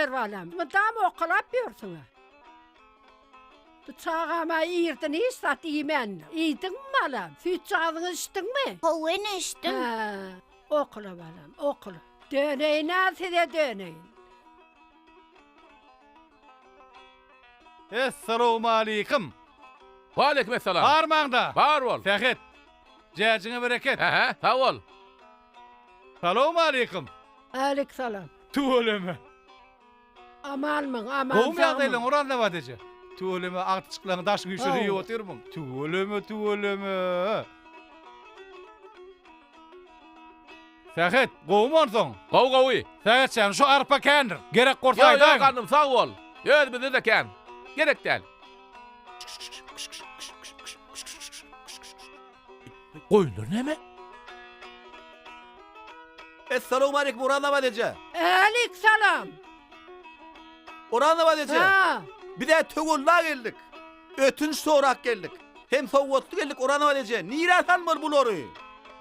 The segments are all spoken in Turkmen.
ber balam. Mydam okalap ýörsüň-ä. Bu çagam-a irden hiç zat iýmändir. Iýdiňmi balam? Süýtjagazyňy içdiňmi? Hawa ene içdim. Hä, okula balam, okula. Döneýin-ä size döneýin. Essalowmaleýkim. Waleýkim essalam. Barmaňda. Bar bol. Sähet. Jäjiňe bereket. Ähä, sag bol. Salowmaleýkim. Älik salam. Tüweleme. Amanmyň, aman Gowumy sagmyň. ýagdaýlaň Oraznabat eje? Tüweleme agtyjyklaryň daşyň üşüse iýip otyrmyň? Tüweleme, tüweleme. Sähet, gowumy onsoň? Gowy, gowy. Sähet jan, şu arpa kändir. Gerek bolsa Ýok, ýok, aýdaýyň. gandym, sag bol. Özümizde-de kän. Gerek däl. Goýunlar näme? Essalawmaleýkim Oraznabat eje. Älik salam. Oraznabat eje. Ha. Biz-ä töwella geldik. Ötünç sorap geldik. Hem sowgatly geldik Oraznabat eje. Nirä salmaly bulary?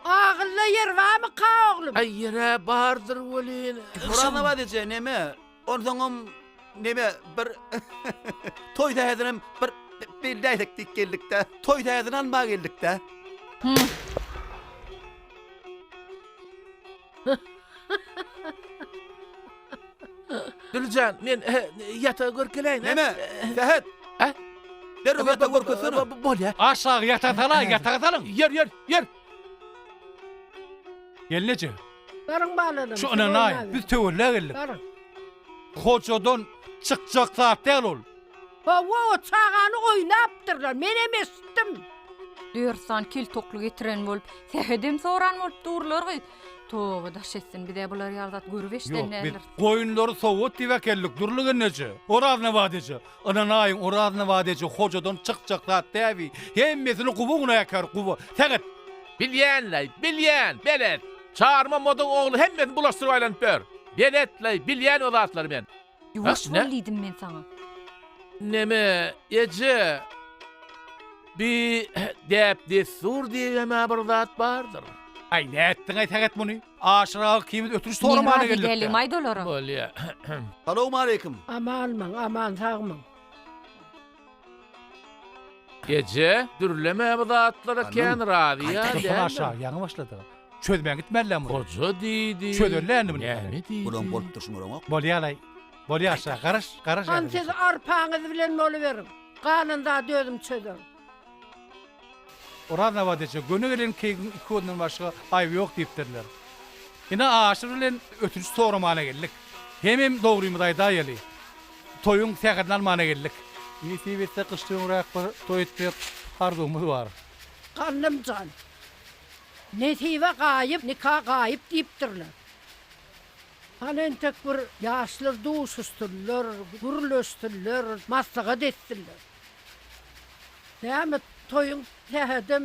Agylly ýer barmyka oglum? Aý ýer-ä bardyr welin. Oraznabat eje neme? Onsoňam neme bir toý sähedinem bir belläýsek diýip geldik-dä. Toý sähedini almaga geldik-dä. Dürjan, men ýatagy görkeläýin. Neme? Sähet. Hä? Derrew ýatagy görkezsene. Bolýa. Aşagy ýataga salaý, ýataga salyň. Ýör, ýör, ýör. Gelneje. Baryň balalarym. Şu ynanaý, biz töwella geldik. Baryň. Hojadan çykjak zat däl ol. Hawa, o çagany oýnapdyrlar, menem eşitdim. Dört sany kel tokly getiren bolup, sähedem soran bolup durlar gyz. Toba daş etsin, biz-ä bular ýaly zat görüp eşiden Ýok, biz däldiris. goýunlary sowgat diýip äkeldik, Dürli gelneje. Oraznabat eje, ynanaýyň, Oraznabat eje hojadan çykjak zat däbi. Hemmesini guba günäkär, guba. Sähet! Bilýän-leý, bilýän, belet. Çarma moduň ogly hemmesini bulaşdyryp aýlanyp ýör. Belet-leý, bilýän o zatlary men. Ýuwaş bol diýdim men saňa. Neme, eje, bi däp-dessur diýibem-ä bir zat bardyr. Aý, nätdiň-aý Sähet muny? Aşyr aga ikimiz ötünç Men soramana razy geldik-dä. däldigimi aýt olara. Bolýa. Salowmaleýkim. Amanmyň, aman sagmyň. Eje, dürleme bu zatlara kän razy-ýa Dursun aşagy, ýaňy başlady. Çözmän gitmeli-le muny. Goja diýdi. Çözeli-le indi muny. Näme diýdi? Bulam bolup durşun göreňok. Bolýa-laý. Bolýa aşagy, garaş, garaş. Hany siz arpaňyz bilen boluberiň. Galan zady özüm çözerin. Oraznabat eje, göni gelen keýigiň iki gözünden başga aýby ýok diýipdirler. Ine Aşyr bilen ötünç soramana geldik. Hemem dogrymyzy aýdaýaly. Toýuň sähedini almana geldik. Nesip etse gyşdan öňräk bir toý etmek arzuwymyz bar. Gandym jan. Nesibe gaýyp, nika gaýyp diýipdirler. Hany entek bir ýaşlar duşuşsynlar, gürleşsinler, maslahat etsinler. Näme toýuň sähedem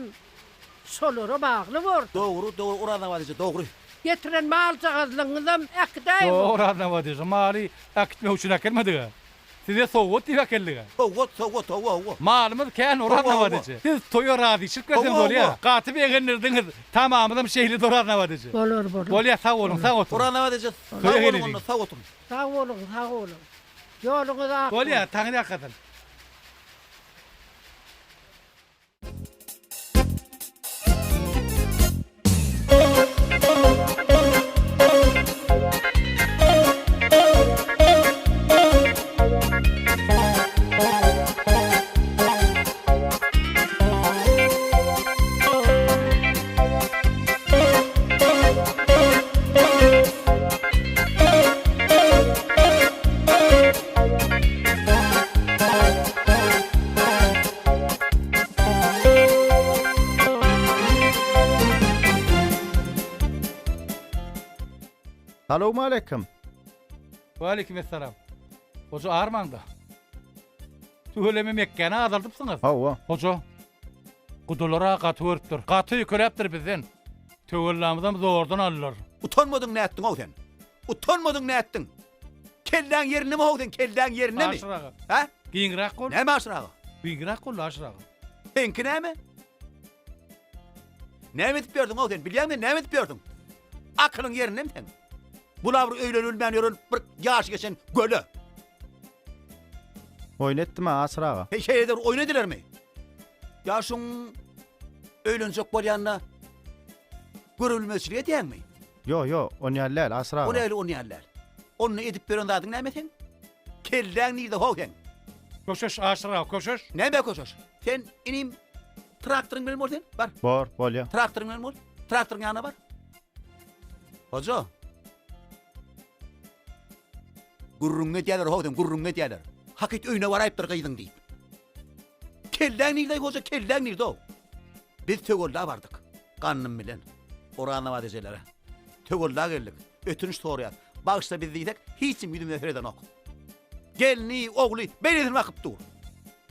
şolara bagly bordy. Dogry, dogry Oraznabat eje, dogry. Getiren maljagazlygyňyzam äkidäýiň. Ýok Oraznabat eje, maly äkitmek üçin äkelmedik-ä. Size sowgat diýip äkeldik-ä. Sowgat, sowgat, hawa, hawa. Malymyz kän Oraznabat eje. Siz toýa razyçylyk berseňiz bolýa. Gaty begendirdiňiz. Tamamyzam şeýledi Oraznabat eje. Bolar, bolar. Bolýa, sag boluň, sag oturyň. Oraznabat eje, sag boluň onda, sag oturyň. Sag boluň, sag boluň. Ýoluňyz ak bolsun. Bolýa, taňryýalkasyn. Salowmaleýkim. Waleýkim essalam. Hoja armaňda. Tüweleme mekgäni azaldypsyňyz. Hawa. Hoja. Gudalar-a gaty görüpdir. Gaty öýkeläpdir bizden. Töwellamyzam zordan aldylar. Utanmadyň nätdiň-ow sen? Utanmadyň nätdiň? Kelläň ýerindemi how seň kelläň ýerindemi? Aşyr aga. Hä? Giňräk bol. Näme Aşyr aga? Giňräk bol Aşyr aga. Seňki näme? Näme edip ýördüň how sen? Bilýäňmi sen näme edip ýördüň? Akylyň ýerindemi seň? Bula bir öýlenilmän ýören bir ýaşy geçen göle. Oýun etdim-ä Aşyr aga. Heý şeýle de bir oýun edilermi? Ýa şuň öýlenjek bolýanyna görülmezçilik edýäňmi? Ýo, ýo, onýaly däl, Aşyr aga. O nähili onýaly däl? Onda edip ýören zadyň näme seň? Kelläň nirde how seň? Köşeş Aşyr aga, köşeş. Näme köşeş? Sen inim traktoryň bilen bol sen, bar. Bor, bolýa. Traktoryň bilen bol. Traktoryň ýanyna bar. Hoja. Gürrüňini edýärler how sen, gürrüňini edýärler. Hakyt öýüne baraýypdyr gyzyň diýip. Kelläň nirde hoja, kelläň nirde how? Biz töwella bardyk. Gandym bilen. Oraznabat ejelere. Töwella geldik. Ötünç soraýas. Bagyşla bizi diýsek, hiç kim ýüzümize seredenok. Gelni, ogly beýlesine bakyp dur.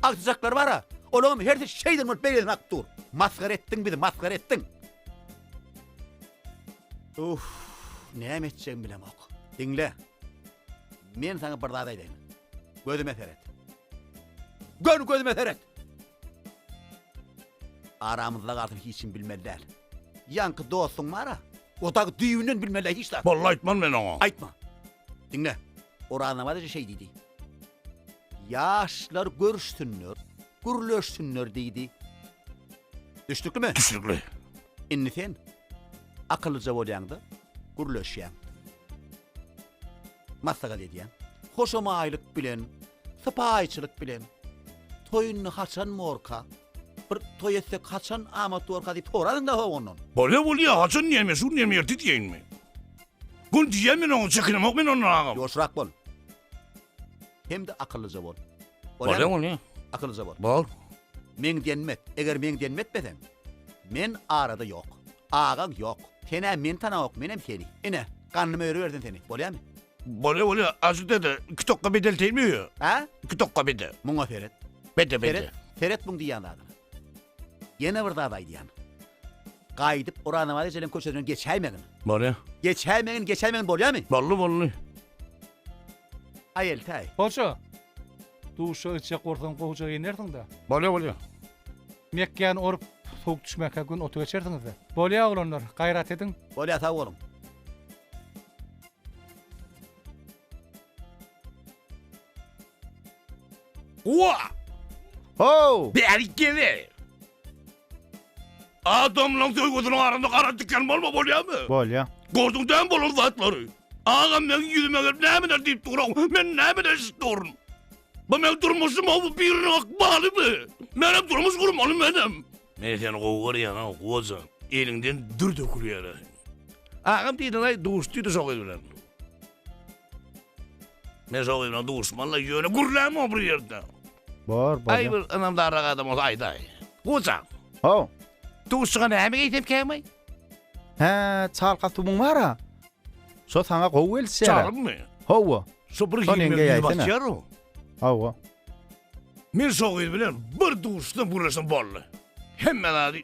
Agtyjaklary bar-a, olaňam hersi şeýden bolup beýlesine bakyp dur. Masgara etdiň bizi, masgara etdiň. Uff, näme etjegimi bilemok. Diňle. Men saňa bir zat aýdaýyn. Gözüme seret. Göni gözüme seret. Aramyzda galsyn hiç kim bilmeli däl. Ýaňky dostuň bar-a, o dagy düýbünden bilmeli däl hiç zat. Boldy aýtman men oňa. Aýtma. Diňle. Oraz Namaz eje şeý diýdi. Ýaşlar görüşsünler, gürleşsinler diýdi. Düşnüklimi? Düşnükli. Indi sen akyllyja bolýaň-da, gürleşýäň. Maslahat edýäň. Hoşamaýlyk bilen, sypaýyçylyk bilen. Toýuny haçan borka? Bir toý etsek haçan amat borka diýip soradyň-da ho ondan. Bolýa bolýa, haçan diýen men, şu gün diýen, ertir diýeýinmi? Gün diýen men oňa, çekinemok men ondan agam. Ýuwaşrak bol. Hem-de akyllyja bol. Bolýa bolýa. Akyllyja bol. Bol. Meň diýenimi et. Eger meň diýenimi etmeseň, men arada ýok. Agaň ýok. Sen-ä meni tanaňok, menem seni. Ine, ganymy örübersin seni. Bolýamy? Bolýa bolýa. Aşyr dede, iki tokga bedel teými öýe? Hä? Iki tokga bede. Muňa seret. Bede bede. Seret, seret muň diýýän zadyna. Ýene bir zat aýdýan. Gaýdyp Oraznabat ejeleň köçesinden geçäýmegin. Bolýa. Geçäýmegin, geçäýmegin bolýamy? Boldy boldy. Aý eltäý. Hoja. Duşa içjek bolsaň gowja geýnersiň-dä. Bolýa bolýa. Mekgäni orup, sowuk düşmäkä gün oty geçersiňiz-dä. Bolýa oglanlar, gaýrat ediň. Bolýa sag boluň. Wa! How! Bärik gel-eý! Adamlaň söýgüsiniň arasynda gara tiken bolma bolýamy? Bolýa. Gördüň dämi bolan zatlary? Agam meň ýüzüme gelip nämeler diýip dur-ow, men nämeler eşidip durun? Bu meň durmuşym-ow, bu biriniň ykbalymy? Menem durmuş gurmaly menem. Men seni gowy görýän-ow, goja. Eliňden dür dökülýär-ä. Agam diýdiň-aý, duş diýdi şo gyz bilen. Men şo gyz bilen duşmaly-la, ýöne gürlämok bir ýerde. Bor, Aý bolýa. bir ynamdarrak adam bolsa aýdaý. Goja. How. Duşuşyga näme geýsem kämaý? Hä, çal kostýumyň bar-a. Şo saňa gowy gelişýär-ä. Çalymmy? Hawa. Şo bir Şony hili ýeňňe ýüzüm ýaýsana. açýar o. Hawa. Men şo gyz bilen bir duşuşsam gürleşsem boldy. Hemme zady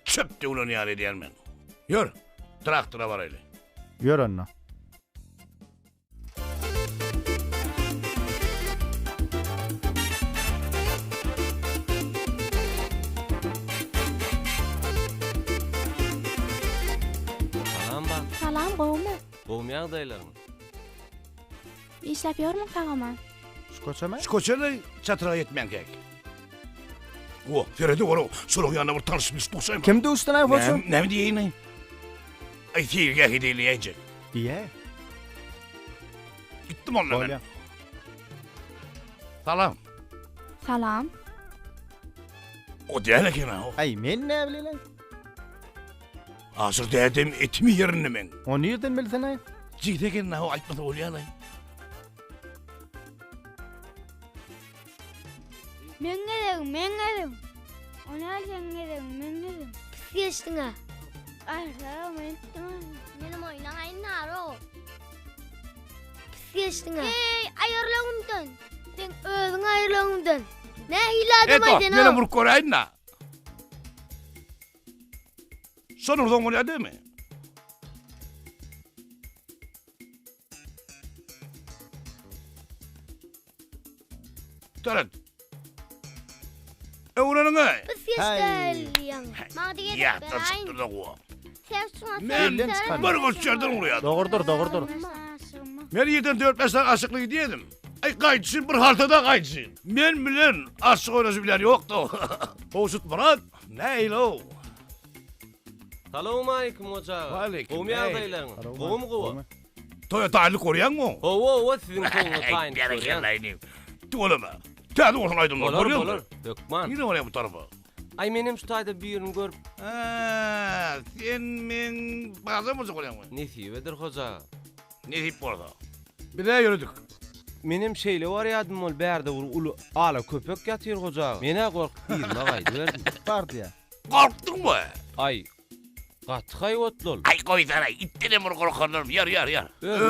çöp döwlen ýaly edýän men. Ýör, traktora baraýly. Ýör onda. Salam bak. Salam gowumy? Gowumy ýagdaýlaryň? Işläp ýörmüň sag-aman? Şu köçemi? Şu köçeli çatyra ýetmänkäk. O, seredi ola, şolaň ýanyna bir tanyş biliş duşaýma. Kim duşdy-laý hoja? Näme, näme diýeýin? Aý, seýilgäh edeýli ýeňje. Diýä. Gitdim onda men. Bolýa. Salam. Salam. O däl eken-a o. Aý, men näbileýin? Aşyr dädem etimi ýerinde meň. O nirden bilsin-aý? Jigit eken-a o, aýtmasa bolýa-laý. Meň gezegim, meň gezegim. O näl seň gezegiň, meň gezegim. Pis geçdiň-ä. Aýyrsana, men etdim. Menem oýnaýyn naro. Pis geçdiň-ä. Eý, aýryl öňümden. Seň özüň aýryl öňümden. Nähili adam Eto, aýdan menem urup göräýin-dä. Şony ursaň bolýar dämi? Seret. Öwreniň-ä. Pis geçdi Maňa gezek Ýatdan beräýin. çykdy-da gowa. Sen şuňa Men Elden çykan. bir göç ýerden urýar. Dogrudyr, dogrudyr. Men irden dört-bäş sany aşykly gidýärdim. Aý, gaýdyşyn bir haltada gaýdyşyn. Men bilen aşyk oýnaşyp bilýän ýokdy. Gowşutmyrat, nähili-ow? Salowmaleýkim goja aga. Waleýkim. Gowumy ýagdaýlaryňyz? Gowumy gowy? Toýa taýynlyk görýäňmi? Hawa, hawa, siziň toýuňyza taýynlyk görýän. Berekella inim. Tüweleme. Täze bolsun aýdymlar, Bolar, görýäňmi? bolar. Hökman. Nirä barýaň bu tarapa? Aý, menem şu taýda birini görüp. Hä, sen meň bazar boljak bolýaňmy? Nesibedir hoja aga. Nesip bolsa. Biz-ä ýöredik. Menem şeýle barýadym ol bärde bir uly ala köpek ýatyr hoja aga. Men-ä gorkup yzyma gaýdyberdim. Bar diýýä. Gorkduňmy? Aý, gaty haýbatly ol. Aý, goýsana, itdenem bir gorkanlarym. Ýör, ýör, ýör.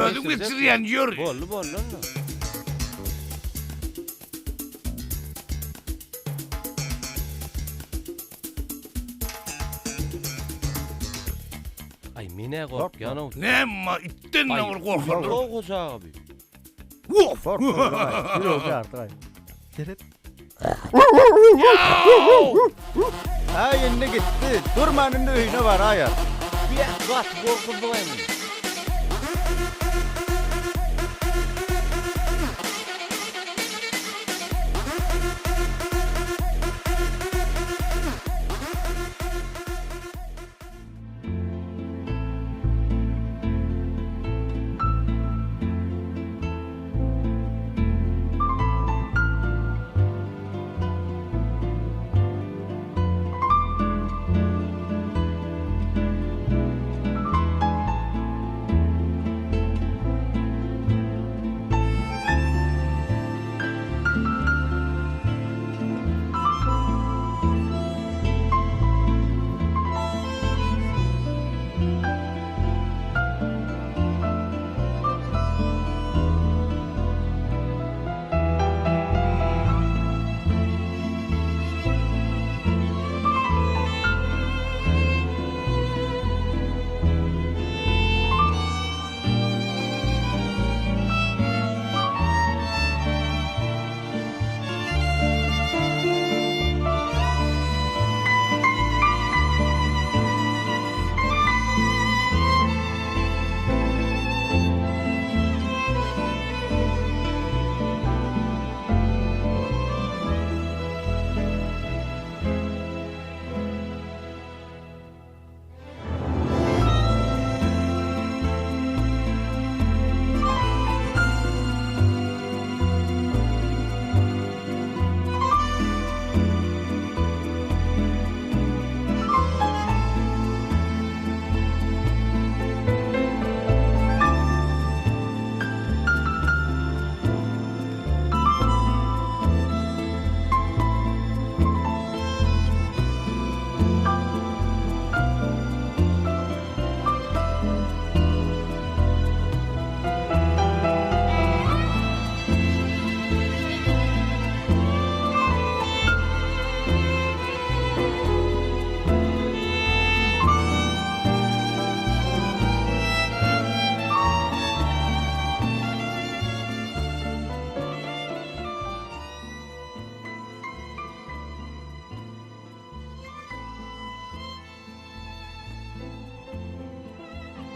Özüň geçirýän, ýör. Boldy, boldy onda. Aý, men-ä gorkýan-ow. Näme, itden-de bir gorkarlar. Aý, hoja aga bi. Wof! Ýüregi ýardy, aý. Seret. Aý indi gitdi. Durman indi öýüne baraýar. Beh, gaty gorkuzdyň-aý muny.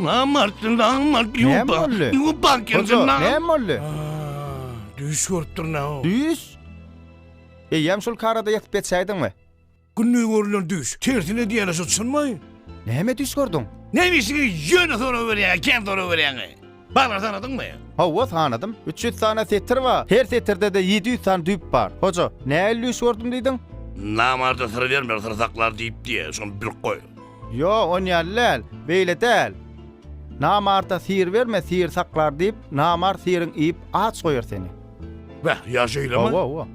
Namart, namart, Näme boldy? Ýupa Hoja, näme boldy? Düýş görüpdir nä o? Düýş? Eýýäm şol karada ýatyp geçäýdiňmi? Günde görülen düýş. Tersine diýýäne şo çynmy? Näme düýş gördüň? Näme işiňe ýöne sorag berýäň, kän sorag berýäň? Baglar sanadyňmy? Hawa, sanadym. 300 sany setir bar. Her setirde-de 700 sany düýp bar. Hoja, nähili düýş gördüm diýdiň? Namarda syr berme, syr saklar diýip diýe, şony bilip goý. Ýo, onýaly däl, beýle däl. Namarda syr berme, syr saklar diýip, namart syryň iýip, aç goýar seni. Beh, ýa şeýlemi? Hawa, hawa.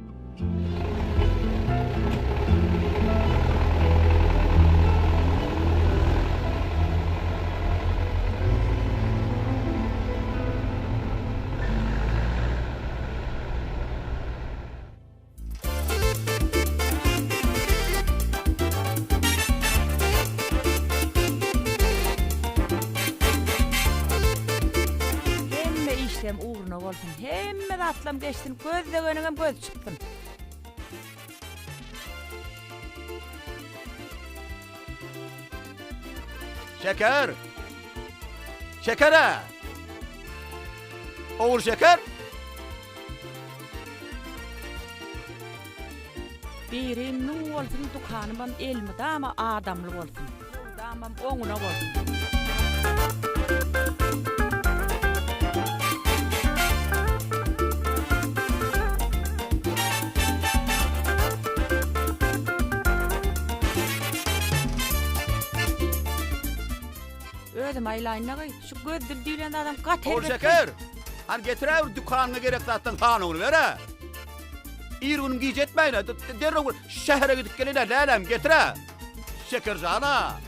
Hemme işlem ugruna bolsun, hemme zatlam geçsin, gözlegeniňem gözi çyksyn. Şeker! Şeker-ä! Ogulşeker! Birim müň bolsun dukanymam elmydama adamly bolsun. Söwdamam oňuna bolsun. Özüm aýlaýyn-da şu göz dil diýlen zadam gaty erbet. Ogulşeker! Hany getiräwer dükanyňa gerek zatlaryň sanawyny ber-ä. Ir günüm gije etmäýin-ä, derrew bir şähere gidip geleýin-ä, läläm, getir-ä. Şeker jan-a.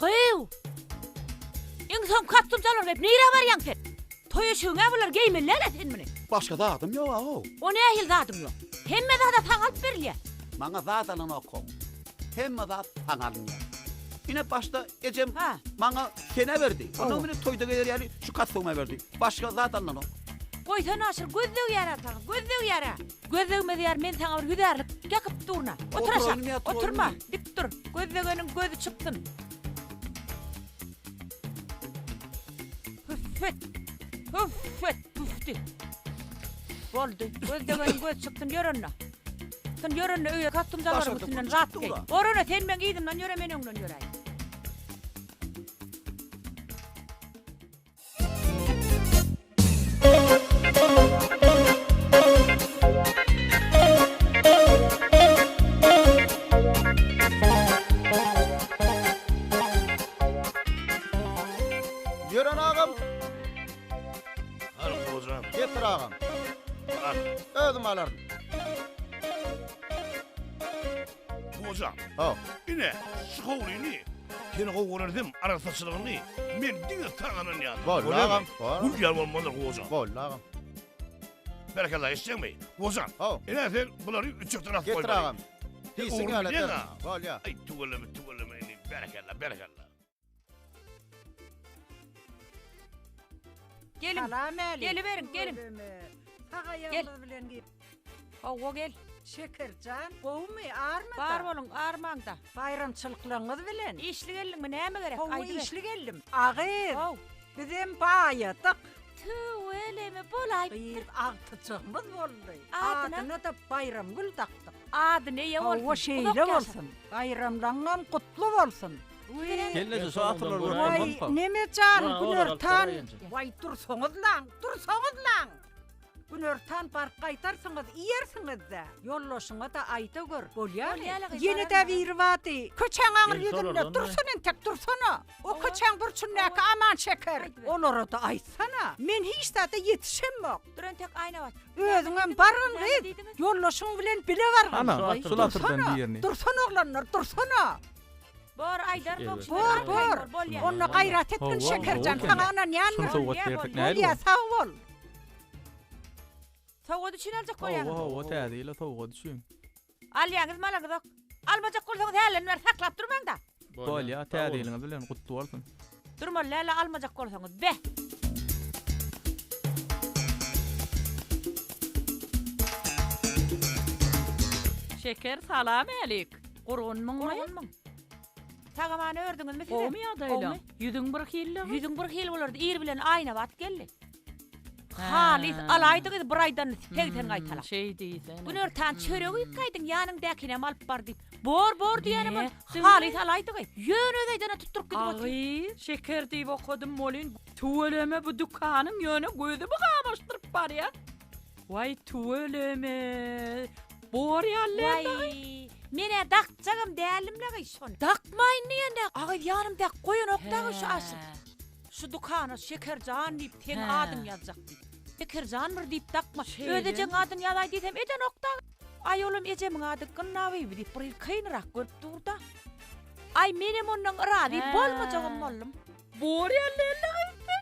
Gyýw! Iň soňky kostýum çalar berip nirä barýaň sen? Toý eşigiň-ä bular geýmeli däl-ä sen muny. Başga zadym ýog-a-ow. O nähili zadyň ýok? Hemme zad-a saňa alyp berilýär. Maňa zat alanok-ow. Hemme zat saňa alynýar. Ine başda ejem maňa sene berdi. Ondan bile toýda geýer ýaly şu kostýumy berdi. Başga zat alynanok. Goýsana Aşyr, göz degýär-ä saňa, göz degýär-ä. Göz degmez ýar, men saňa bir hüzärlik ýakyp durna. Otur aşak, oturma, dik dur. Göz degeniň gözi çyksyn. Hüffet, hüffet, püfdi. Boldy, göz degeniň gözi çyksyn, ýör onda. Sen ýör onda öýe kostýum jalaryň üstünden zat geý. Bor onda, sen meň yzymdan ýöre, men öňden ýöräýin. Ýören agam. Al hojam. Getir agam. Al. Özüm alaryn. Hojam. Haw. Ine, şu howlyny seni gowy görersem arassaçylygyny men diňe saňa ynanýan. Boldy agam. Gül ýaly bolmalydyr hojam. Boldy agam. Berekella eşitjeňmi? Hojam. Haw. Ine sen bulary üçekden asyp Getir goýmaly. agam. Diýsiň ýaly ederin. Bolýa. Aý tüweleme tüweleme indi berekella berekella. Geliň. Salam älik. Geliberiň, geliň. Sag aýagyňyz bilen gel. Hawa gel. Şekerjan, gowumy, army-da? Bar boluň, armaň-da. Baýramçylyklaryňyz bilen. Işli geldiňmi, näme gerek, Hawa, aýdyber. işli geldim. A gyz, Haw. bizem baýadyk. Tüweleme, bolaýypdyr. Gyz agtyjagymyz boldy. Adyna? Adyna-da Baýramgül dakdyk. Adyna eýe bolsun. Hawa, şeýle bolsun. Baýramlaňňam gutly bolsun. Gelneje şu atyrlary görüp Waý, bolmazmyka? neme jan, günortan. Waý, dursaňyzlaň, dursaňyzlaň! Günortan baryp gaýdarsyňyz, iýersiňiz-dä. Ýoldaşyňa-da aýda gör, bolýamy? Ýene-de biri bardy, köçäň aňry ýüzünde, dursana entek, dursana! O köçäň burçundaky Aman şeker. Olara-da aýtsana. Men hiç zada ýetişemok. Dur entek, Aýnabat. Özüňem bargyn gyz, ýoldaşyň bilen bile bargyn. Ana, şul atyrdan birini. Dursana oglanlar, dursana! Bor aýdar goňşular. Bor, bor. Onda gaýrat etgin Şekerjan, saňa ynanýan men. Şuny sowgat bersek nähili Bolýa, bolar? sag bol. Sowgat üçin aljak bolýaňyz. Hawa, hawa, täze ýyla sowgat üçin. Alýaňyzmy, alaňyzok? Almajak bolsaňyz hälden bäri saklap durmaň-da. Bolýa, täze ýylyňyz bilen gutly bolsun. Durmaly däl-le almajak bolsaňyz. Be! Şeker salam älik. Gurgunmyňmy? Gurgunmyň? Sagamany ördüňizmi size? Gowumy ýagdaýlaň? Ýüzüň bir hili. Ýüzüň bir hili bolardy. Ir bilen Aýnabat geldi. Halys alaýdy gyz bir aýdan 80 gaýtala. Şeý diýsene. Günortan çöregi ýykgaýdyň ýanyňdäkinem alyp bar diýip. Bor bor diýenem ol halys alaýdy gyz. Ýöne öz aýdana tutduryp gidip otyr. Agy, şeker diýip okadym welin, tüweleme bu dükanyň ýöne gözümi gamaşdyryp barýar. Waý tüweleme. Bor ýaly Waý, men-ä dakjagam däldim-le gyz şony. Dakmaýyn diýende, agyz ýanymdaky goýanok dagy şu aşyr. Şu dükana Şekerjan diýip seň adyň ýazjak diýip. Şekerjan bir diýip dakma. Öz ejeň adyny ýazaý diýsem edenok dagy. Aý olam ejemiň ady Gynnabibi diýip bir hili kynrak görüp dur-da. Aý menem ondan yrazy bolmajagam boldum. Bor ýaly gyzdy.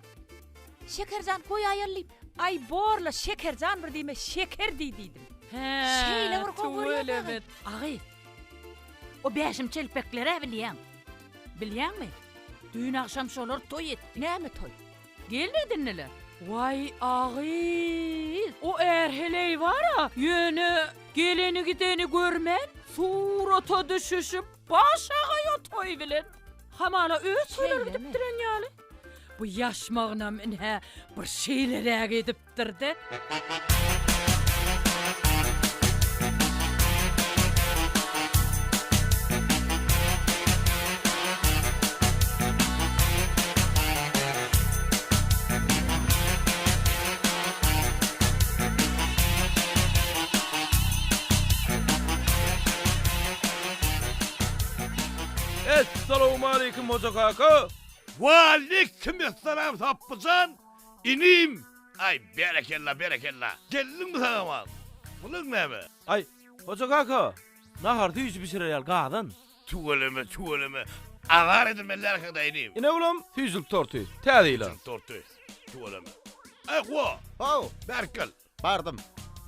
Şekerjan goýaýaly diýip. Aý borla Şekerjan bir diýme Şeker diý diýdim. Şeýle bir gowy görýär dagy. Agy. O bäşim çelpekler-ä bilýäň. Bilýäňmi? Düýn agşam şolar toý etdi. Näme toý? Gelin edindiler. Waý, agyz! O är-heleý bar-a, ýöne geleni-gideni görmän, surata düşüşip, başagaý o toý bilen. Hamala öz toýlary gidip duran ýaly. Bu ýaşmagynam ine bir şeýleräk edipdir-de. Essalawmaleýkim hoja kaka! Waleýkim essalam Sapbyjan inim! Aý berekella berekella! Geldiňmi sag-aman? Bular näme? Aý hoja kaka, nahar süýji bişirer ýaly gazan. Tüweleme tüweleme! Azar edilmeli arkaňda inim. Ine bulam süýjülik torty, täze ýyla. Süýjülik torty, tüweleme. Aý gowa! How! Bärik gel. Bardym.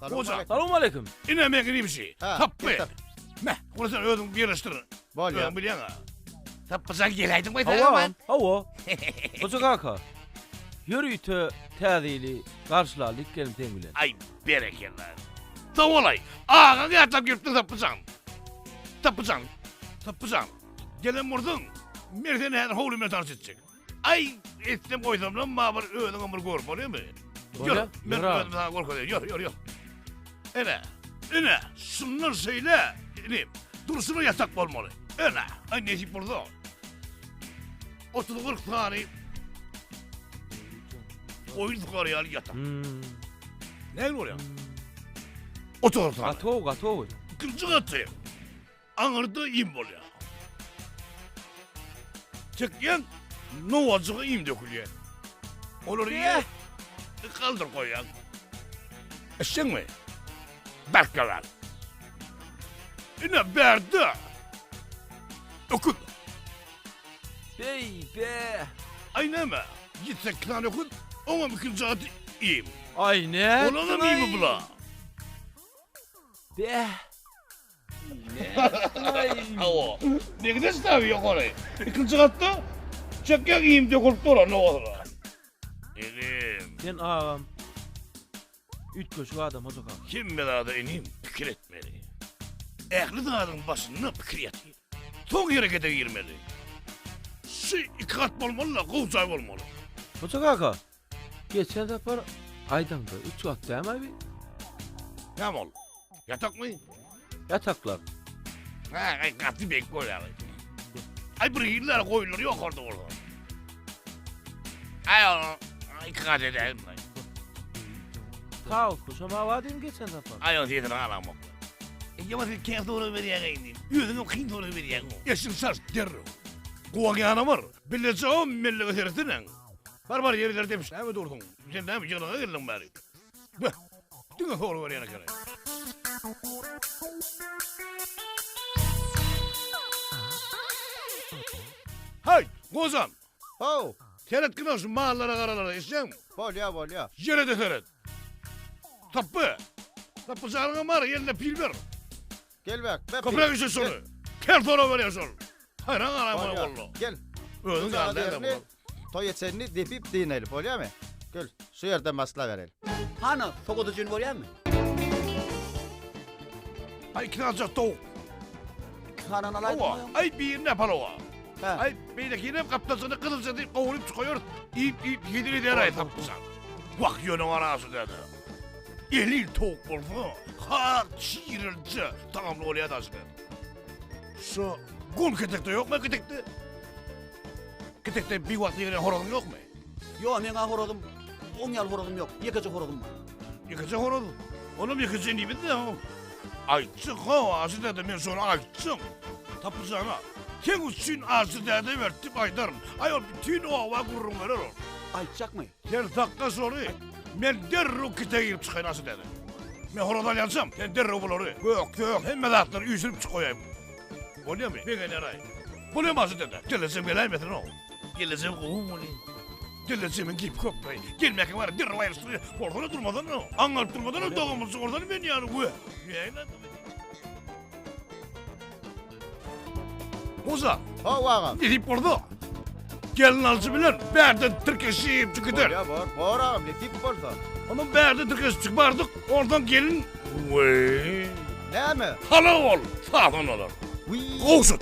Hoja. Salowmaleýkim. Ine meň inim şi. Tapby. Tapby. Meh, ony sen özüň ýerleşdir. Bolýar. Özüň bilýäň-ä. Tapbyjan geläýdiň baý Hawa, sag-aman. hawa. Hoja kaka, ýörite Täze ýyly garşylaly diýip geldim seň bilen. Aý, berekella. Sag bolaý. Agaňy ýatlap gelipdiň Tapbyjan. Tapbyjan. Tapbyjan. Gelen bolsaň, men seni häzir howly bilen tanyş etjek. Aý, etsem goýsamlam ma bir özüňem bir görüp bolýarmy? Ýör, men özüm saňa görkezeýin. Ýör, ýör, ýör. Ene, ene, şundan şeýle, inim, durşuna ýatak bolmaly. Ene, aý nesip bolsa. 30-40 sany goýun sokar ýaly ýatak. Hmm. Näme bolýar? 30 sany. Gatow, gatow. Ikinji gaty. Aňyrda iým bolýar. Çekýän nowajyga iým dökülýär. Olary iýýär, galdyryp goýýar. Eşitdiňmi? Berk galar. Ine bärde öküz. Beý, be! Aý näme? Ýetsek sany öküz, oňam ikinji gaty iým. Aý nätdiň-aý? Olaňam iými bula. Beh! Hawa. Negde tabi ýokary. Ikinji gatda çekýän iým dökülip duran nowasyna. Inim. Sen agam üýtgeşik adam hoja kaka. Hemme zada inim pikir etmeli. Ähli zadyň başynda pikir ýatyr. Soň herekete girmeli. Şu iki gat bolmaly-da, gowy jaý bolmaly. Hoja kaka, Geçen sapar aýdaňda üç gat dämi bi? Näme ol? Ýatakmy? Ýataklar. Ha, aý gaty beýik bolýar. Aý bir hiller goýulur ýokarda bolsa. Aý ol iki gat edäýin. Sag ol, şoma bar diýdim geçen sapar. Aý ol sesini alamok. Ýa sen kän sorag berýäň indi. Özüňem kyn sorag berýäň. Eşiň şaş derrew. Gowak ýana bar. Bileje o mellege seretseň. Bar bar ýerleri depiş näme dursuň? Sen näme ýygnaga geldiň bäri? Beh, diňe sorag berýän ekeni. Haý, gozan! How! Seretgin şu mallara garalara eşidýäňmi? Bolýa, bolýa. Ýere-de seret. Tapby! Tapby janyňam bar, eline pil ber. Gel bäk, bäk. Köpräk işe şony. Kel sorag berýär şol. Haýran galaýyn muny walla. Gel. Özüň ýaly däl bu. Toýa çenli depip dyneli, bolýamy? Gel, şu ýerden başlabereli. Hany, sowat üçin bolýamy? Aý, iki sanjak towuk. Iki sanyny alaýdym. Hawa, aý birini palowa. Aý, beýlekini hem gapdalçyny gyzylja diýip gowuryp çykaýarys. Iýip, iýip hezil eder-aý tapypsan. Wah, ýöne garaşy däde. Elil towuk bolsa, has şirinje tagamly bolýar daşy. Şu gul ketekde ýokmy ketekde? Ketekde bir wagt ýygnan horazyň ýokmy? Ýok, meň-ä horazym, oň ýaly horazym ýok. Ýekeje horazym bar. Ýekeje horaz? Onam ýekeje diýmedi-de. Aýtjak, ha, Aşyr däde, men şony aýtjak. Tapyjana. Seň üçin Aşyr däde berdi diýip aýdaryn. Aý, ol bütin oba gürrüň berer ol. Aýtjakmy? Sen sakla şony. Men derrew kite girip çykaýyn Aşyr däde. Men horaz alýançam, sen derrew bulary, gök, sök, hemme zatlary üýşürip çyk goýaý. Bolýamy? Begener-aý. Bolýamy Aşyr däde? Gelnejem geläýmesin-ow. Gelnejem gowy welin. Gelnejemiň gepi köp-laý. Gelmäkä bar, derrew aýryşdyr. Bolsana durmasana. Aňňalyp durmasana, dogamyzy çykarsana men ýaly. We. Näme? Goja. Hawa agam. Nesip bolsa. Gelin alyjy bilen bärden tirkeşip gider. Bolýa bor. Bor agam nesip bolsa. Ondan bärden tirkeşip çykyp bardyk. Oradan gelin. Weý. Näme? Hala ol. Sazan olar. Wiý. Gowşut.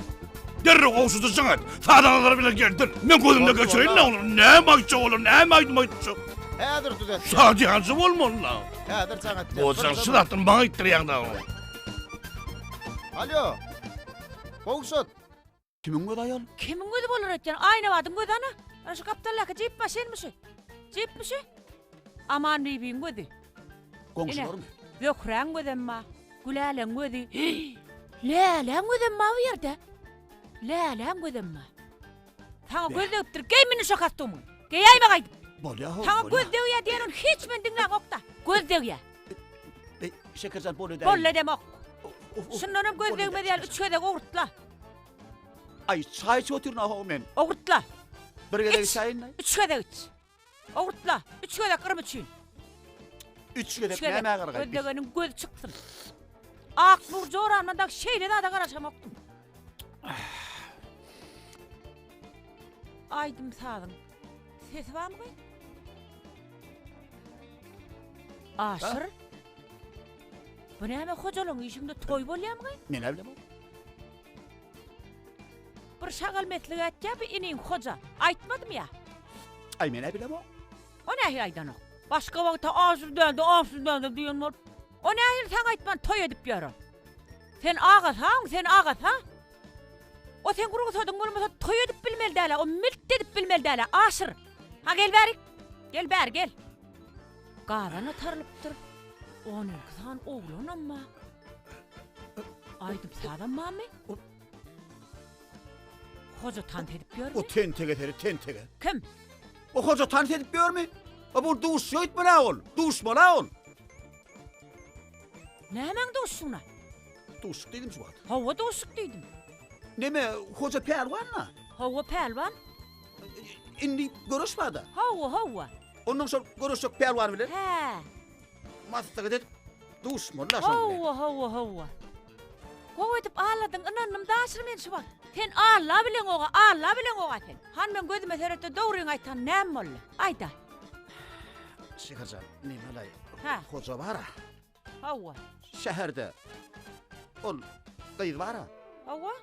Derrew Gowşuda jaň et. Sazandalar bilen geldir. Men gözümde geçireýin-le olary. Näme aýtjak olar, näme aýdym aýtjak? Häzir düzetjek. Şadyýança bolmaly-la. Häzir jaň etjek. O jaň şu zatdan maňa aýtdyrýaň da. Alýo. Gowşut. Kimiň gözi aýal? Kimiň gözi bolar öýtýän? Aýnabadyň gözi ana. Ana şu gapdaldaky jip maşynmy şu? Jipmi şu? Aman bibiň gözi. Goňşularmy? Zöhräň gözem bar. Güläleň gözi. Läläň gözem bar bu ýerde. Läläň gözem bar. Saňa göz degipdir. Geý mindi şo kostumyňy. Geýäýme gaýdyp. Bolýa ho. Saňa göz degýär diýen ony hiç men diňläňok-da. Göz degýär. Şekerjan bolýa däl. Bolýa demok. Şundanam göz degmez ýaly üç gezek owurtla. Aý, çaý içip otyryn ho men. Owurtla. Bir gezek içäýin. Üç gezek iç. Owurtla. Üç gezek yrym üçin. Üç gezek nämä gargaý? Göz degeniň gözi çyksyn. Aknur joramdan dagy şeýle zada garaşamokdym. Aýdym sazyň sesi barmy gyz? Aşyr. Bu näme hojalygyň işiňde toý bolýarmy gyz? Men-ä bilemok. Bir şagal meslik etýär bu iniň hoja. Aýtmadym ýa. Aý men-ä bilemok. O nähili aýdanok? Başga wagta Aşyr däde, Aşyr däde diýen bolup. O nähili saňa aýtman toý edip ýör o? Sen agasaň, sen agasa. O seň rugsadyň bolmasa toý edip bilmeli däl-ä, o milt edip bilmeli däl-ä, Aşyr. Ha gel bärik. Gel bäri gel. Gazan atarylypdyr. On iki sany oglanam bar. Aýdym-sazam barmy? Hoja tans edip ýörmi? O tentege seri tentege. Kim? O hoja tans edip ýörmi? O bu duşuşyga gitmeli-ä ol. Duşmaly-ä ol. Nämäň duşuşygyna? Duşuşyk diýdim şu wagt. Hawa duşuşyk diýdim. Neme, hoja pälwan-a? Hawa pälwan. Indi göreş bar-da. Hawa, hawa. Ondan şol göreşjek pälwan bilen. Hä. Maslahat edip duşmaly-da şoň bilen. Hawa, hawa, hawa. Gowy edip alladyň, ynandym daşyr men şu wagt. Sen Alla bileňoga, Alla bileňoga sen. Han meň gözüme seret-de dogryňy aýt han näme boldy? Aýda. Şekerjan, neme-laý, Hä. hoja bar-a. Hawa. Şäherde ol gyz bar-a. Hawa.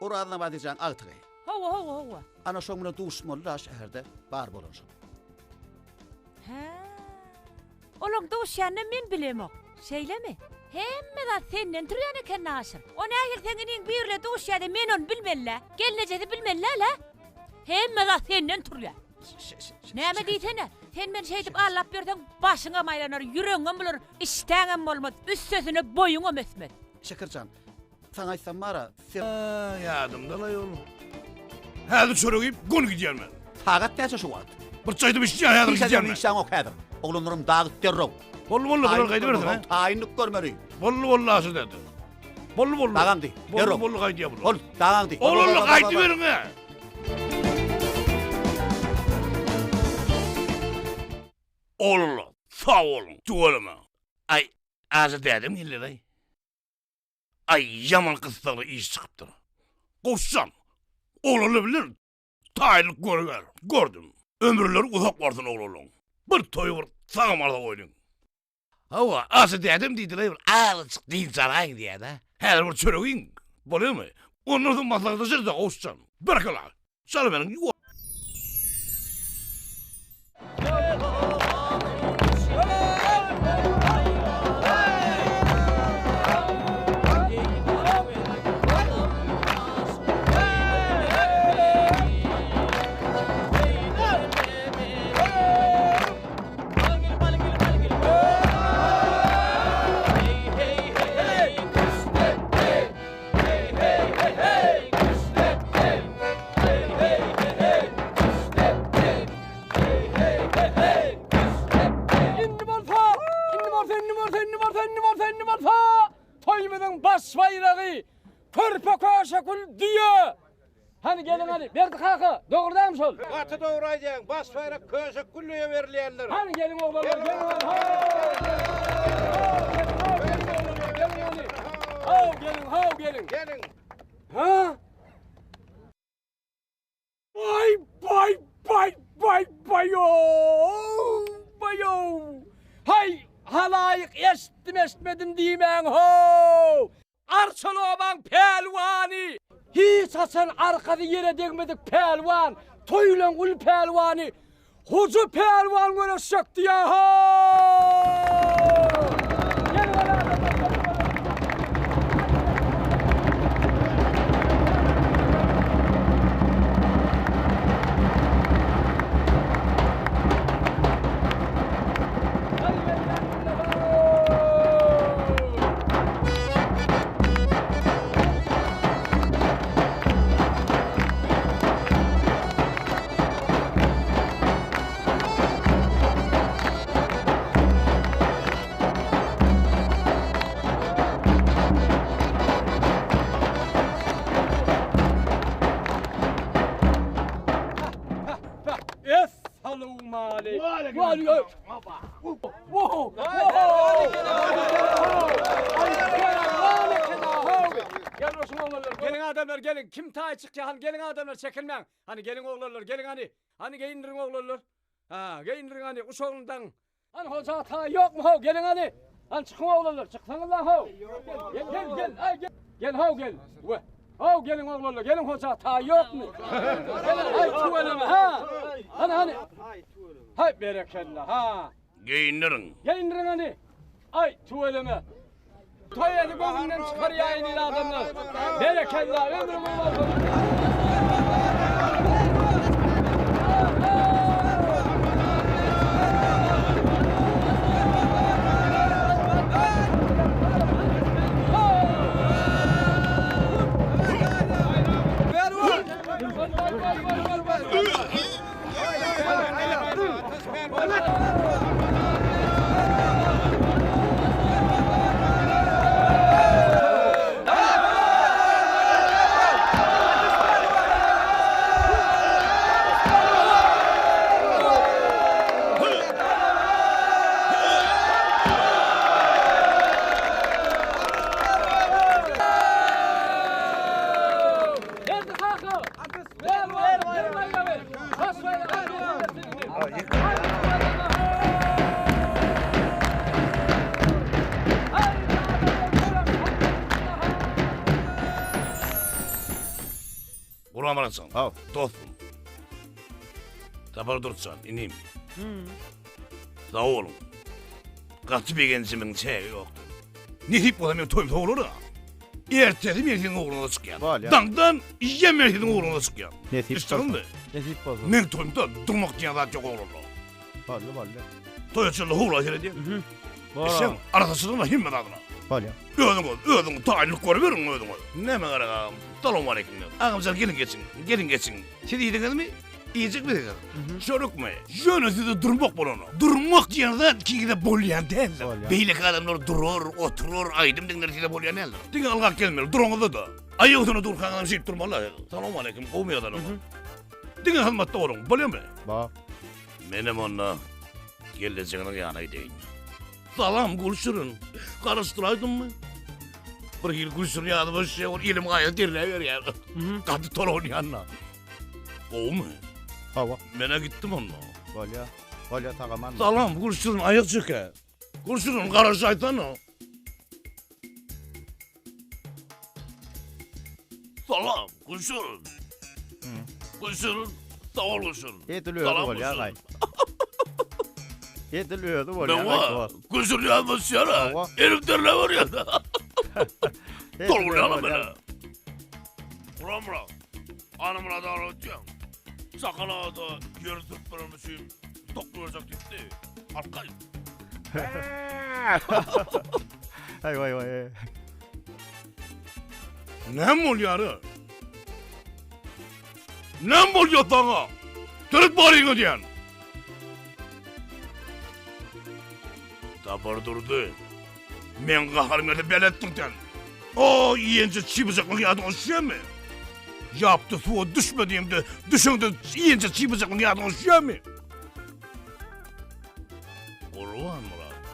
Oraz Nabadyjaň agtygy. Hawa, hawa, hawa. Ana şoň bilen duşmaly-da şäherde bar bolan şol. Hä. Olaň duşýanyny men bilemok. Şeýlemi? Hemme zat senden turýan eken Aşyr. O nähili seň iniň birle duşýa-da men ony bilmeli-dä. Gelnejesi bilmeli däl-ä. Hemme zat senden turýa. Näme diýsene? Sen meni şeýdip aldap ýörseň, başyňam aýlanar, ýüregiňem bular, işdäňem bolmaz, üstesine boýuňam ösmez. Şekerjan, saňa aýtsam bar-a, sen. Ýadymda-laý ol. Häzir çörek iýip, göni gidýän men. Sagat näçe şu wagt? Bir çaýdym içýän, häzir gidýän men. Hiç işleňok häzir. Oglanlarym dagyt derrew. Boldy, boldy, bular gaýdybersin, hä? Taýynlyk görmeli. Boldy, boldy, Aşyr däde. Boldy, boldy. Dagaňdy, derrew. Boldy, boldy, gaýdýar bular. Bol, dagaňdy. Oglanlar gaýdyberiň-ä. Oglanlar, sag boluň, tüweleme. Aý, Aşyr dädem geldi-laý. Aý, ýaman gyssagly iş çykypdyr. Gowşan, oglanlar bilen taýynlyk görüber. Gördüm. Ömürleri uzak bolsun oglanlaň. Bir toýy bir sagam alsa goýduň. Hawa, Aşyr dädem diýdi-laý bir azajyk dynç alaýyň diýýär-dä. Häzir bir çörek iýiň, bolýarmy? Ondan soň maslahatlaşarys-da, Gowşutjan. Berekella. Çal meniň. Indi bolsa, indi bolsa, indi bolsa, indi bolsa, indi bolsa, indi bolsa, toýumyzyň baş baýragy körpe köşekül düýe. Hany geliň hany, Berdi kaka, dogry dälmi şol? Gaty dogry aýdýaň, baş baýrak köşek güllüge berilýändir. Hany geliň oglanlar, geliň hany. Haw, geliň, haw, geliň. Geliň. Ha? Baý, baý, baý, baý, baýow, baýow. Haý, halaýyk eşitdim, eşitmedim diýmäň, how! Arçaly obaň pälwany! Hiç haçan arkasy ýere degmedik pälwan, toýlaň uly pälwany Hoja pälwan göreşjek diýýär-ha! Geliň adamlar geliň kim taý çykýar hany geliň adamlar çekinmäň hany geliň oglanlar geliň hany hany geýindiriň oglanlar ha geýindiriň hany guşagyny daň hany hoja taý ýokmy how geliň hany hany çykyň oglanlar çyksaňyzlar how gel gel gel aý gel gel how gel we how geliň oglanlar geliň hoja taý ýokmy geliň aý tüweleme ha hany hany haý berekella ha Geýindiriň. Geýindiriň hany. Aý, tüweleme. Toý edip öňünden çykarýaýyn il adamlar. Berekella, ömrüňiz bolsun. Geldi kaka! Gurbanmyratjan, dostum. Sapar Durtjan, inim. Sag boluň. Gaty begenjimiň çägi ýokdur. Nesip bolsa men toýum sowular-a. Ertesi men siziň ugruňyza çykýan. Bolýar. Daňdan iýen men siziň ugruňyza çykýan. Nesip Eşitdiňizmi? bolsa. Nesip bolsa. Meň toýumda durmak diýen zat ýok oglanlar. Boldy, boldy. Toýa çenli howla seredýän. Bor. Eşeň arassaçylygyna hemme zadyna. Bolýar. Özüňiz, özüňiz taýynlyk görüberiň özüňiz. Näme gerek agam? Salowmaleýkim. Agamjan geliň geçiň. Geliň geçiň. Siz iýdiňizmi? Iýjekmisiňiz? Çörekmi? Ýöne size durmak bolanok. Durmak diýen zat kiňize bolýan däldir. Beýleki adamlar durar, oturar, aýdym diňlär size bolýan däldir. Diňe ylgap gelmeli, duraňyzda-da. Aýak üstünde durkaňyzam şeýdip durmaly. Salowmaleýkim, gowumy ýagdaýlaryňyz? Diňe hyzmatda boluň, bolýamy? Bar. Menem onda gelnejeňiziň ýanyna gideýin. Salam Gülşirin. Garaşdyraýdymmy? Bir hili Gülşirin ýadyma düşýär, ol elim gaýa derläberýär. Gaty tolgunýan-da. Gowumy? Hawa. Menä gitdim onda. Bolýa. Bolýa sagaman. Salam Gülşirin aýak çeke. Gülşirin garaşaýsana. Salam Gülşirin. Gülşirin sag bol Gülşirin. Edil özi bolýa gaý. Edil özi bolýa gaý. Gülşirin ýazmaşýar. Elim derläp barýar. Tolgunýanam menä. Guramrak. Anamyrat aga ötýäň. Sakal aga-da ýeri sürüp berenim üçin tokly berjek diýipdi. Alyp gaýt. Aý waý waý. Näme bolýar? Näme bolýar saňa? Seret baryňa diýen. Sapardurdy. Meň gaharym gelse beletdiň sen. O iýenje çybyjaklyň ýadyňa düşýärmi? Ýapda suwa düşme diýemde, düşeňde iýenje çybyjaklyň ýadyňa düşýärmi? Gurbanmyrat.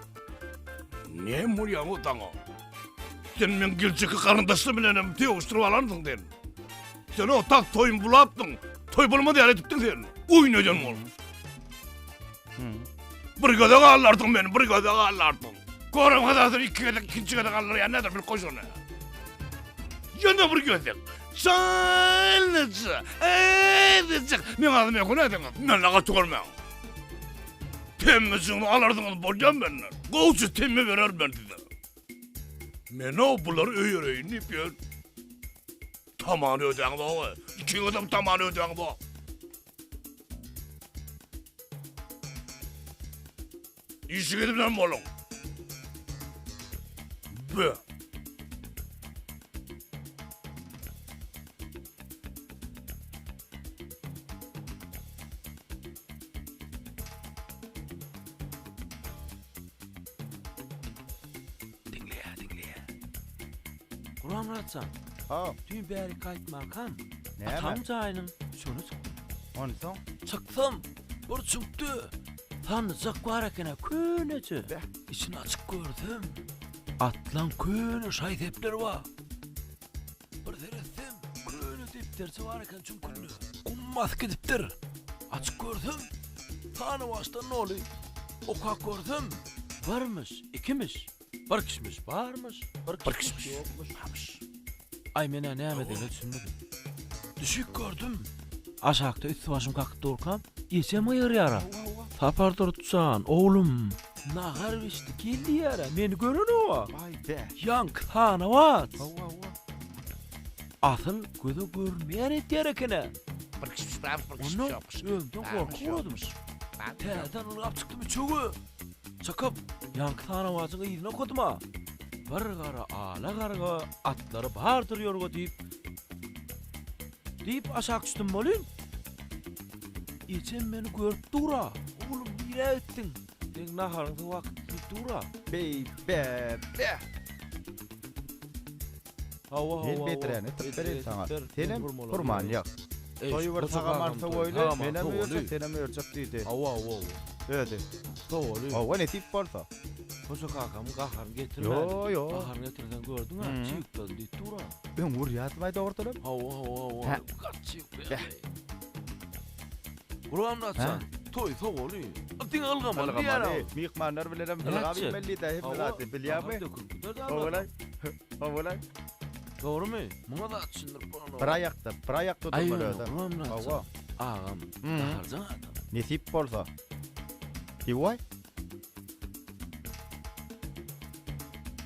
Näme bolýar o saňa? Sen meň geljekki garyndaşlar bilenem sögüşdirip alansyň sen. Sen o tas toýumy bulapdyň. Toý bolmaz ýaly edipdiň sen. Oýun eden bolup. Bir gezek aldardyň meni, bir gezek aldardyň. Görem hazasyny iki gezek, ikinji gezek aldyrýan näder bilip goý şony. Ýene bir gezek. Çaýlyja, eýzijik. Meň adymy ökünäýseňiz, menden gaty görmäň. Temmijiňizi alarsyňyz bolýa menden. Gowja temmi bererin men size. Men-ow bulary öýereýin diýip ýör. Tamany ödäňzog-a. Ikiňizem tamany ödäňzok. Işiňiz bilen boluň. Be. Diňleýä, diňleýä. Gurbanmyrat jan. Ha. Düýn bäri gaýtmakam. Näme? Atam jaýynyň şöne çykdym. Onsoň? Çyksam, bir çüňkde sandyjak bar eken-ä, köneje. Içini açyp görsem, atlaň köne şaý-sepleri bar. Bir seretsem, köne depderçe bar eken çüňkünde. Gum basyp gidipdir. Açyp görsem, sanawaçdan doly. Okap görsem, birmiş, ikimiş, bir kişmiş barmyş, bir kişmiş ýokmuş. Aý, men-ä nämedigine düşünmedim. Düşüp gördüm. Aşakda üsti-başym kakyp durkam, ejem gygyrýar-a. Sapardurdy jan, oglum, nahar bişdi, gel diýýär-ä. Meni görenok-a. Ýaňky sanawaç. Asyl göze görünmeýän edýär eken-ä. Ondan öňden gorky uradymyş. Täzeden ylgap çykdym üçege. Çykyp, ýaňky sanawajyň yzyny okadym-a. Bir gara ala garga atlary bardyr ýorga diýip, diýip aşak düşdüm welin, ejem meni görüp dur-a. Oglum, nirä gitdiň? Seň naharyň sowap diýip dur-a. Beý, be, be! Hawa, hawa, Men hawa. bedräni typ bereýin saňa. Ber, Senem hurmalary hurmany ber. ýak. Eý, Toýy bir goja sagaman kakam toýy, sowaýly, sagaman menem sowaly. örjek, senem örjek diýdi. Hawa, hawa, hawa. Özi. Sowaly. Hawa, nesip bolsa. Goja kakamyň gaharyny getirmäli. Ýo, ýo. Gaharyny getirseň gördüň-ä, Mhm. çüýkledi diýip dur-a. Öň urýardymaý dogrudanam? Hawa, hawa, hawa. Hä. Gaty çüýkleýär. Beh. Gurbanmyrat Hä? jan, toý sowaly. Diňe ylgamaly diýýär-ä. Ylgamaly. Myhmanlar bilenem ylgap Nätjek? gitmeli-dä hemme Hawa, zady, bilýäňmi? gahar dökülip gider-dä Howalaý. adam. Howalaý. Dogrumy? Muňa zat düşündirip bolanok. Bir aýakda, bir aýakda Aý, durmaly ýöne özem. Gurbanmyrat Hawa. jan, agam, Mhm. gaharjaň adam. Nesip bolsa. Ewaý.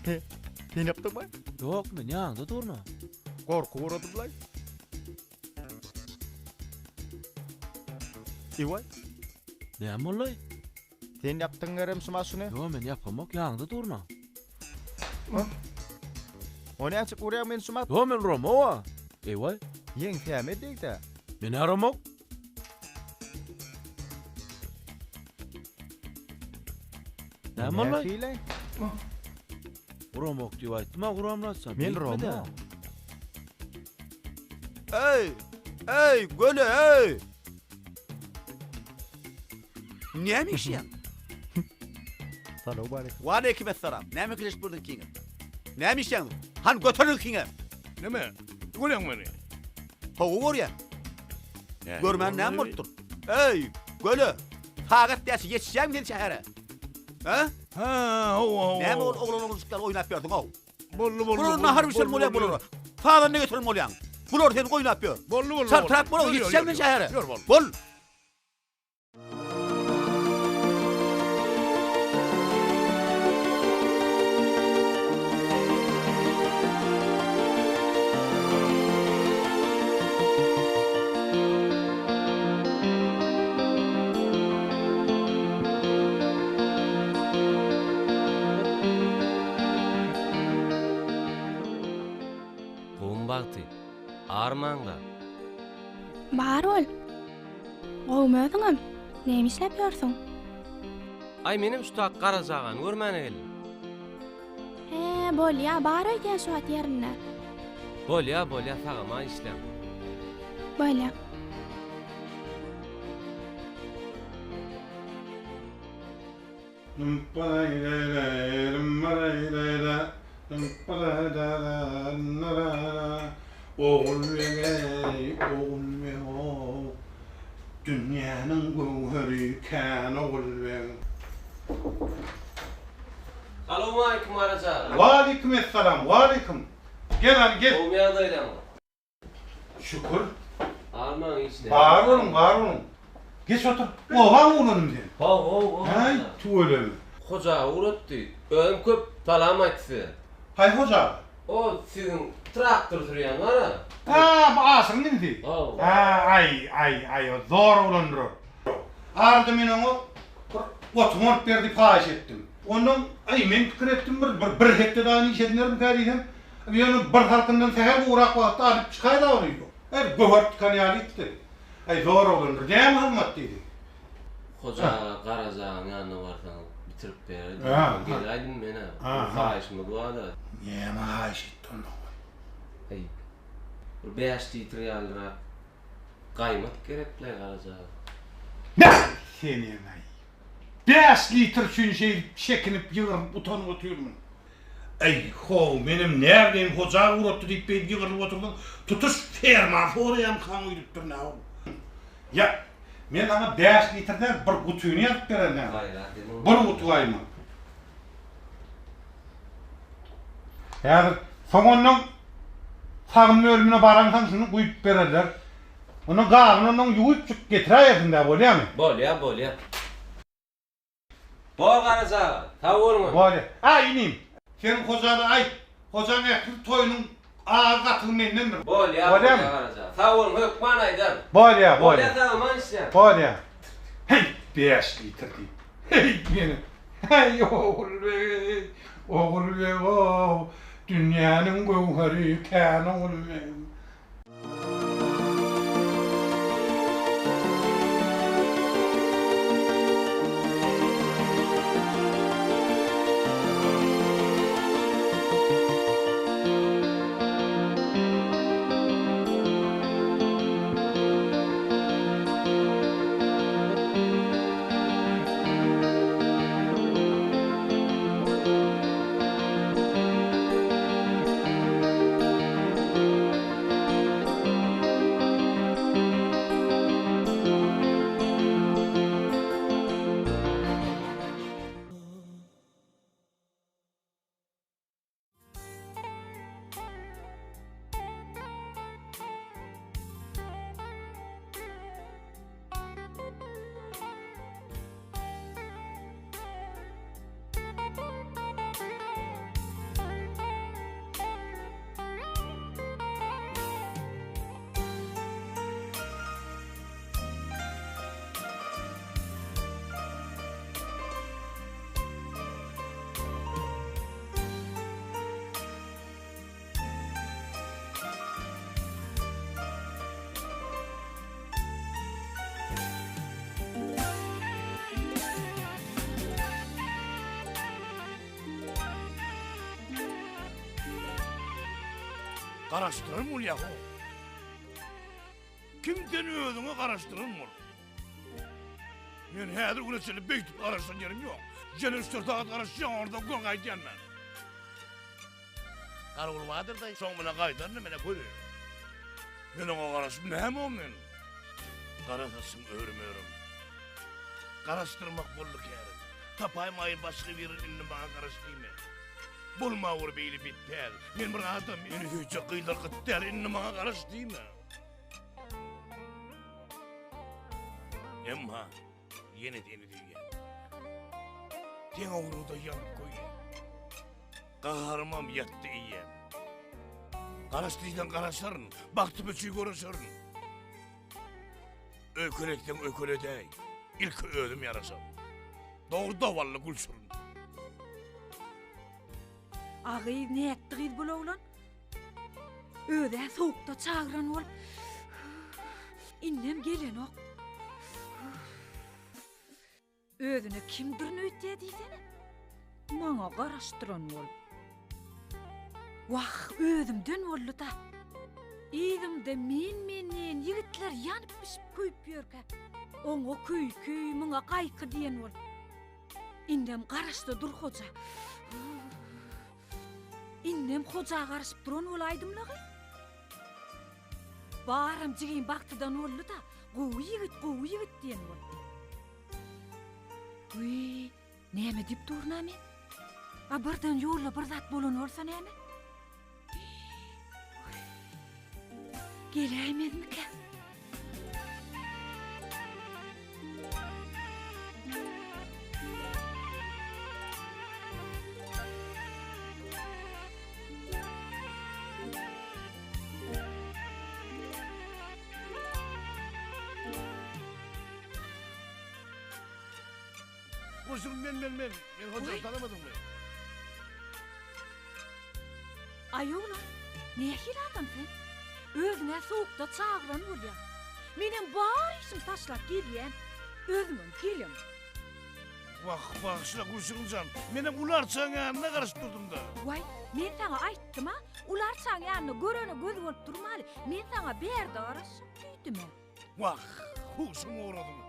He, sen ýapdyňmy? Ýok, men ýanyňda durna. Gorky uradymlaý. Ewaý. Näme boldy? Sen ýapdyň gerem şu maşyny? Ýok, men ýapamok, ýanyňda durna. O näçe urýaň meni şu mat? Ýok, men uramok-a. Ewaý. Ýeňsäme degdä. Men uramok. Näme boldy? Nähili? Uramok diýip aýtdym-a, uramlatsan. Men uramok. Eý! Eý, göle, eý! Näme işýäň? Salowmaleýkim. Waleýkim essalam. Näme kileşip durdyň ikiňiz? Näme işýäňiz? Han göteriň ikiňem. Näme? Görýäň meni? Hawa görýän. Görmän näme bolup dur? Eý, göle! Sagat näçe ýetişýäňmi sen şähere? Hä? Hä, hawa, hawa. Näme ol oglan-oglanjyklar oýnap ýörsüň-ow? Boldy, boldy. Bular nahar bişiren bolýar bulara. Sazanda getiren bolýaň. Bular seni goýnap ýör. Boldy, boldy. Çaltrak bol, ýetişýäňmi sen şähere? Ýör, bol. Bol. Gum bagty. Armaňda. Bar bol. Gowumy özüňem? Näme işläp ýörsüň? Aý menem şu tak Garajagany görmäne geldim. Hä, bolýa, bar öýdýän şu wagt ýerinde. Bolýa, bolýa, sag-aman işläň. Bolýa. Ogulbeg-eý, Ogulbeg-ow, Dünýäniň göwheri kän Ogulbeg. Salowmaleýkim Garaja aga. Waleýkim essalam, waleýkim. Gel hany gel. Gowmy ýagdaýlaryňyz? Şükür. Almaň işine. Bar boluň, bar boluň. Geç otur. Obaň ugradymy sen? Hawa, hawa. Häý, tüweleme. Hoja ugratdy. Özem köp salam aýtdy size. Haý hoja? O siziň traktor sürýän bar-a. Hä, bu Aşyryň inisi. Hawa. Hä, aý, aý, aý, o zor oglandyr o. Arada men oňa bir otuň alyp ber diýip haýyş etdim. Ondan, aý, men pikir etdim bir, bir, bir hepde dagy iş edinermikä diýsem, ýöne bir salkyndan sähel gowrak wagtda alyp çykaýdy ony. Äý, gögerip dykan ýaly itdi. Äý, zor oglandyr. Näme hyzmat diýdi. Hoja aga Garajagaň ýanyna barsaňyz bitirip berer diýdi. Geläýdim men-ä. Bir haýyşymyz bar-da. Näme haýyş etdi onda ol? Äý, bir bäş litr ýalyrak gaýmak gerek-le Garaja aga. Näh, senem-äý. Bäş litr üçin şeýdip çekinip, ýygrylyp, utanyp otyrmyň? Äý, how, menem näbileýin, hoja ugratdy diýip beýdip ýygrylyp otursaň, tutuş fermany soraýarmykaň öýdüpdirin-ä. Ýa, men saňa bäş litr däl, bir gutyny ýazyp bererin-ä. Bir guty gaýmak. Häzir soň onnoň sagym bölümine baraňsoň şuny guýup bererler. Onuň gabyny onnoň ýuwupjyk getiräýersiň-dä, bolýamy? Bolýa, bolýa. Bor Garaja aga, sag boluň. Bolýa. Aý, inim, sen Hojada aýt, Hojaň ähli toýunyň agy gatygy mendendir. Bolýa, bolýa Garaja. Sag boluň, hökman aýdaryn. Bolýa, bolýa. Bolýa, sag aman işläň. Bolýa. Heý, bäş litr diýip. Heý, meniň, heý, Ogulbeg-eý, Ogulbeg-ow, dünýäniň göwheri kän Ogulbeg. Garaşdyran bolýa ho. Kim sen özüňe garaşdyran bol. Men häzir güne çenli beýdip garaşan ýerim ýok. Ýene 3-4 sagat garaşýan orada gör gaýdýan men. Garawul bardyr da, şoň bilen gaýdaryn menä gözi. Men oňa garaşyp näme o men? Gara saçyň örüm-örüm. Garaşdyrmak boldy kärim. Tapaýmaýyn başga birini indi maňa garaş diýme. Bolmawur beýle betpäl. Men bir adam, meni söýjek gyzlar gyt däl, indi maňa garaş diýme. Emma ýene seni söýýän. Seň ugrunda ýanyp köýýän. Gaharymam ýatdy eýýäm. Garaş diýseň garaşaryn, bagtym üçin göreşerin. Öýkeletseň öýkeledäý, ilki özüm ýaraşaryn. Dogry dowally Gülşirin. A gyz nätdi gyz bul oglan? Özä sowukda çagyran bolup, indem gelenok. Özüne kimdirin öýtýä diýsene. Maňa garaşdyran bolup. Wah, özümden boldy-da. Yzymda men-men diýen ýigitler ýanyp-bişip köýüp ýörkä, oňa köýki, muňa gaýky diýen bolup. Indem garaşda dur hoja. Indem hoja garaşyp duran bolaýdym-la gyz. Baram jigim bagtydan boldy-da, gowy ýigit, gowy ýigit diýen bolup. Wiý, näme diýip durun-a men? A birden ýolda bir zat bolan bolsa näme? Geläýmezmikä? Gülşirin men men men. Men hojany tanamadyňmy? Aý oglan, nähili adam sen? Özüň-ä sowukda çagyran bolýaň. Menem bar işimi taşlap gelýän. Özüňem geliň. Wah, bagyşla Gülşirin jan. Menem uly arçaň ýanynda garaşyp durdum-da. Waý, men saňa aýtdym-a, uly arçaň ýanynda görene göz bolup durmaly. Men saňa bärde garaşjak diýdim-ä. Wah, huşum ugradyň.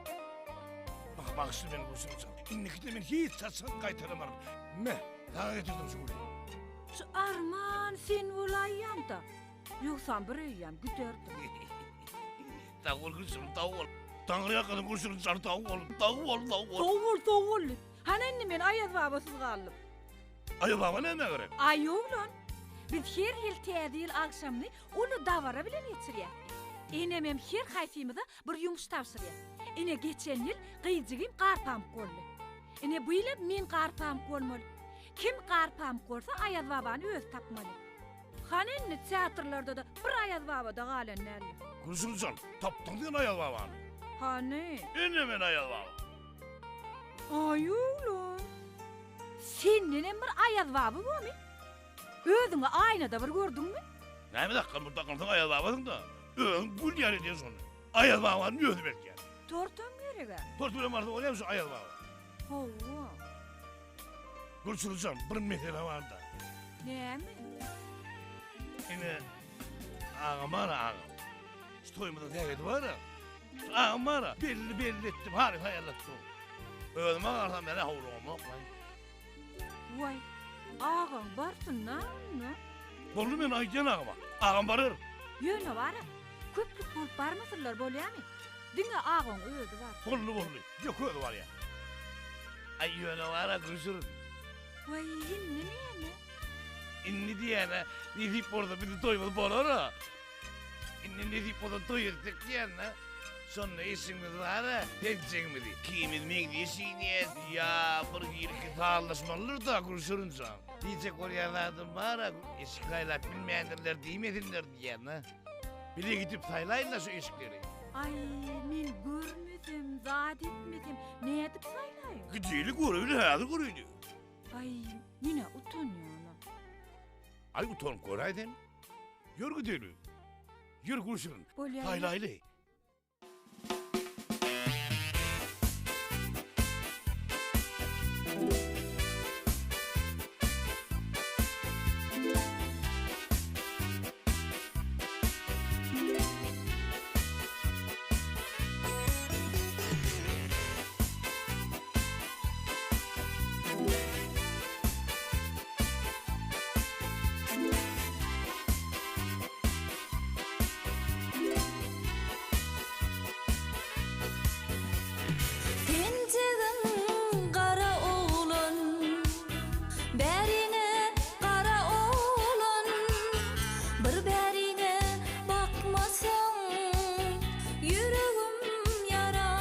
Bak, bagyşla meni Gülşirin jan. Indikide men hiç haçan gaýtalamaryn. Me, saňa getirdim şu güli. Şu arman sen bolaýýaň-da. Ýogsam bir eýýäm giderdim. Sag bol Gülşirin, sag bol. Taňry ýalkasyn Gülşirin jan, sag bol, sag bol, sag bol. Sag bol, sag bol diýip. Hany indi men Aýaz babasyz galdym. Aýaz baba nämä gerek? Aý oglan, biz her ýyl Täze ýyl agşamyny uly dabara bilen geçirýäs. Enemem her haýsymyza bir ýumuş tabşyrýar. Ine geçen ýyl gyzjygym garpamyk boldy. Ine bu ýylam men garpamyk bolmaly. Kim garpamyk bolsa Aýaz babany özi tapmaly. Hany indi teatrlarda-da bir Aýaz baba-da galan däldir. Gülşirinjan, tapdyň sen Aýaz babany. Hany? Ine men Aýaz baba. Aý oglan. Sendenem bir Aýaz baba bormy? Özüňi aýnada bir gördüňmi? Näme dakgan bu dakgan sen Aýaz babasyň-da. Özüň gül ýaly edýäň şony. Aýaz babany özi belkýär. Tortam gerek-ä. Tort bilen barsa bolýarmy şu Aýaz baba? Hawa. Gülşirinjan, bir mesele bar-da. Näme? Ine, agam bar-a, agam. Şu toýumyzyň sähedi bar-a. Şu agam bar-a, belli-belli etdim, haryt haýallatdym. Özüme galsam, men-ä howlugamok-laý. Waý, agaň barsyn-da onda. Boldy, men aýdýan agama. Agam barar. Ýöne bar-a, köplük bolup barmasynlar bolýamy? Diňe agaň özi bar. Boldy, boldy. Ýeke özi barýar. Aý, ýöne bar-a, Gülşirin. Waý, indi näme? Indi diýýän-ä, nesip bolsa biziň toýumyz bolar-a. Indi nesip bolsa toý etsek diýýän-dä. Şonda eşigimiz bar-a, penjegimizi ikimiz meňzeş geýinýäs. Ýa bir girki sazlaşmalydyr-da, Gülşirin jan. Diýjek bolýan zadym bar-a, eşik saýlap bilmändirler diýmesinler diýýän-dä. Bile gidip saýlaýyn-da şu eşikleri. Aý, men görmesem, zat etmesem, nädip saýlaýyn? Gideli göreýli, häzir göreýli. Aý, men-ä utanýanam. Aý, utanyp göräý sen. Ýör gideli. Ýör Gülşirin. Bolýar. Saýlaýly. Penjegim gara oglan, Bäriňe gara oglan, Bir bäriňe bakmasaň, Ýüregim ýara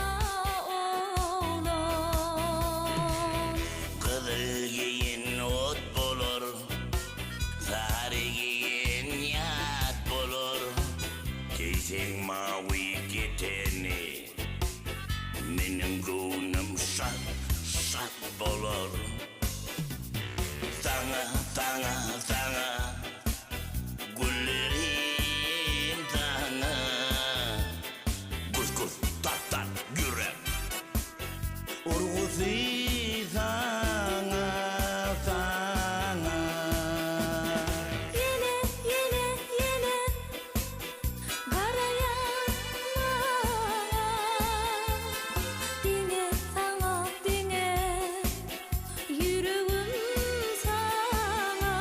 oglan. Gyzyl geýen ot bolar, Sary geýen ýat bolar. Geýseň mawy keteni, Meniň göwnüm şat, şat bolar. Saňa, saňa, saňa, Güllerim saňa. Gürs-gürs, tat-tat, ýürek. Urgusy saňa, saňa. Ýene, ýene, ýene garaýan maňa. Diňe saňa, diňe ýüregim saňa.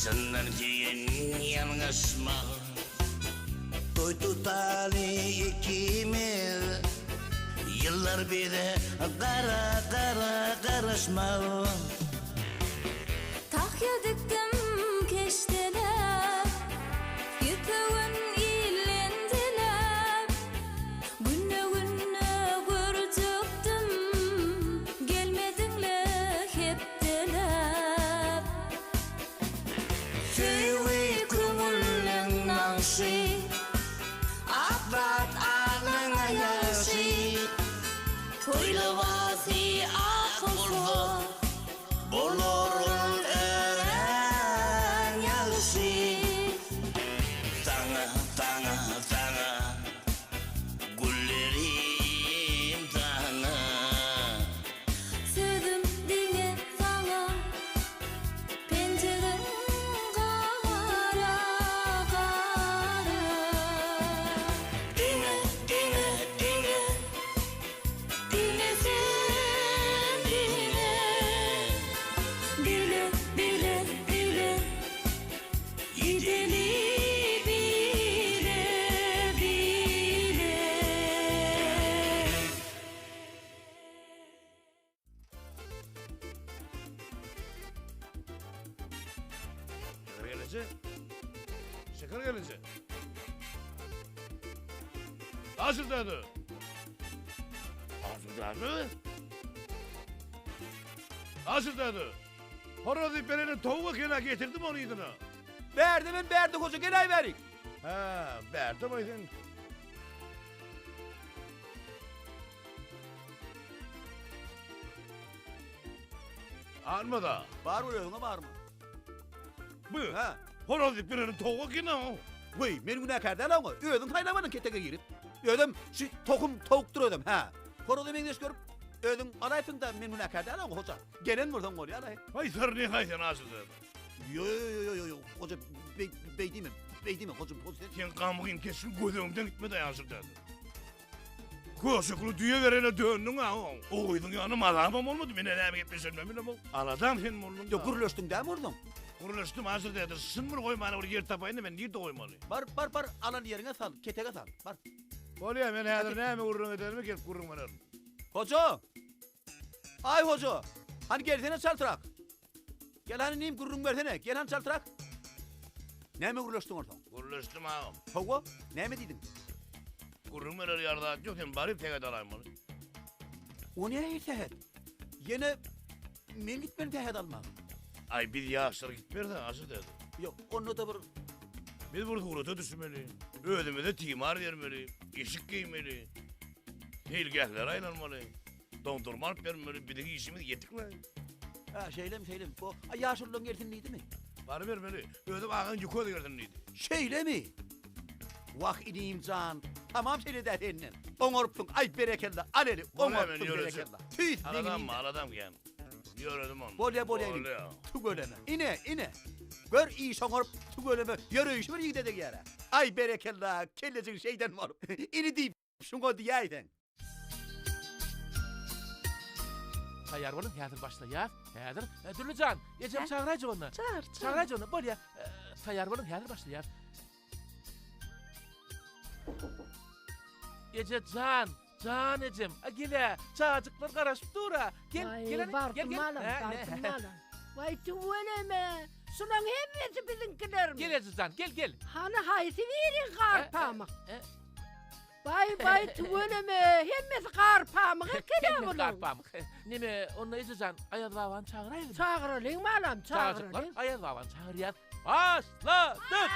Çyndan söýen ýalňyşmaz. Toý tutaly ikimiz. Ýyllar bize gara gara garaşmaz. Tahýa dikdim keşdeläp, Ýüpegin ilden diläp, Günde-günde görjekdim, Gelmediň-le hepdeläp. Söýgi köňülleň nagşy, Ak zat aňyňa ýagşy. Toý lybasy ak bolsa, Bolar ol örän ýagşy. Saňa, saňa, saňa, Güllerim saňa. Sözüm diňe saňa, Penjigiň gara, gara. Diňe, diňe, diňe, Diňe sen, diňe. Bile, bile, bile, Gideli bile, bile. Şeker gelinje. Şeker gelinje. Aşyr däde. Aşyr däde. Aşyr däde. Horoz diýip berene towuk eken-ä getirdim ony yzyna. Bärde men bärde hoja geläý bärik. Hä, bärde baý sen. Alma-da. Bar bol özüňe barmy? Bu, hä? Horoz diýip berene towuk eken-ä. Weý, men günäkär däl oňa. Özüň saýlamadyň ketege girip. Özem şu tohum towukdyr özem, hä. Horoza meňzeş görüp, özüň alaýsyň-da, men günäkär däl oňa, hoja. Gelen bolsaň bolýa-laý. Haý, syryny haý sen aşyr däde. Ýo, ýo, ýo, ýo, ýo, hoja, beý, beý diýme, beý diýme, hoja, hoja sen. Seň gamgyn keşbiň göz öňümden gitmedi-aý aşyr däde. Köşekli düýe berene döndüň-ä oň. O gyzyň ýanynda mazamam bolmady, men-ä näme gepleşenimem bilemok. Aladam sen bolduň-da. Ýok, gürleşdiň dämi onsoň? Gürleşdim, Aşyr däde, şuny bir goýmana bir ýer tapaýyn-da, men nirde goýmaly? Bar, bar, bar, alan ýeriňe sal, ketege sal, bar. Bolýa, men häzir näme gürrüň ederimi gelip gürrüň bererin. Hoja! Aý, hoja! Hany gelsene çaltrak. Gel hany inim, gürrüň bersene, gel hany çaltrak. Näme gürleşdiň onsoň? Gürleşdim agam. Hawa, näme diýdiň? Gürrüň berer ýaly zat ýok, sen baryp sähet alaýmaly. O nähili sähet? Ýene men gitmeli sähet almaga. Aý, biz ýaşlar gitmeris-ä, Aşyr däde. Ýok, onda-da bir Biz bir surata düşmeli, özümize timar bermeli, eşik geýmeli, seýilgählere aýlanmaly. Doňdurma alyp bermeli, biziň işimiz ýetik-le. Hä, şeýlemi, şeýlemi. Bu, a ýaşululaň gelsin diýdimi? Barybermeli. Özem agaň ýüki özi gelsin diýdi. Şeýlemi? Wah, inim jan, tamam şeýle-dä senden. Oňarypsyň, aý, berekella, al eli, oňarypsyň, berekella. Tüýs, meň inim. Aladam, aladam kän. Ýöredim ony. Bolýa, bolýa inim. Tüweleme. Ine, ine. Gör, iş oňaryp, tüweleme, ýöreýşi bir ýigide degýär-ä. Aý, berekella, kellejigiň şeýden bolup. Ini diýip, şuňa diýäýseň. Taýýar boluň, häzir başlaýas. Häzir. Dürli jan, ejem çagyraýjy onda. Çagyr, çagyr. Çagyraýjy onda, bolýa. Taýýar boluň, häzir başlaýas. Eje jan, jan ejem, a gel-ä, çagajyklar garaşyp dur-a. Gel, gel hany, bardym gel, gel. balam, Hä, bardym ine. balam. Waý tüweleme, şulaň hemmesi biziňkilermi? Gel eje jan, gel, gel. Hany haýsy biri garpamyk? Baý baý tüweleme hemmesi gar pamyk eken-ä Hemmesi bulaň. gar pamyk. Neme, onda eje jan, Aýaz babany çagyraýlymy? Çagyralyň balam, Çagajyklar, çagyralyň. Aýaz babany çagyrýas. Başladyk!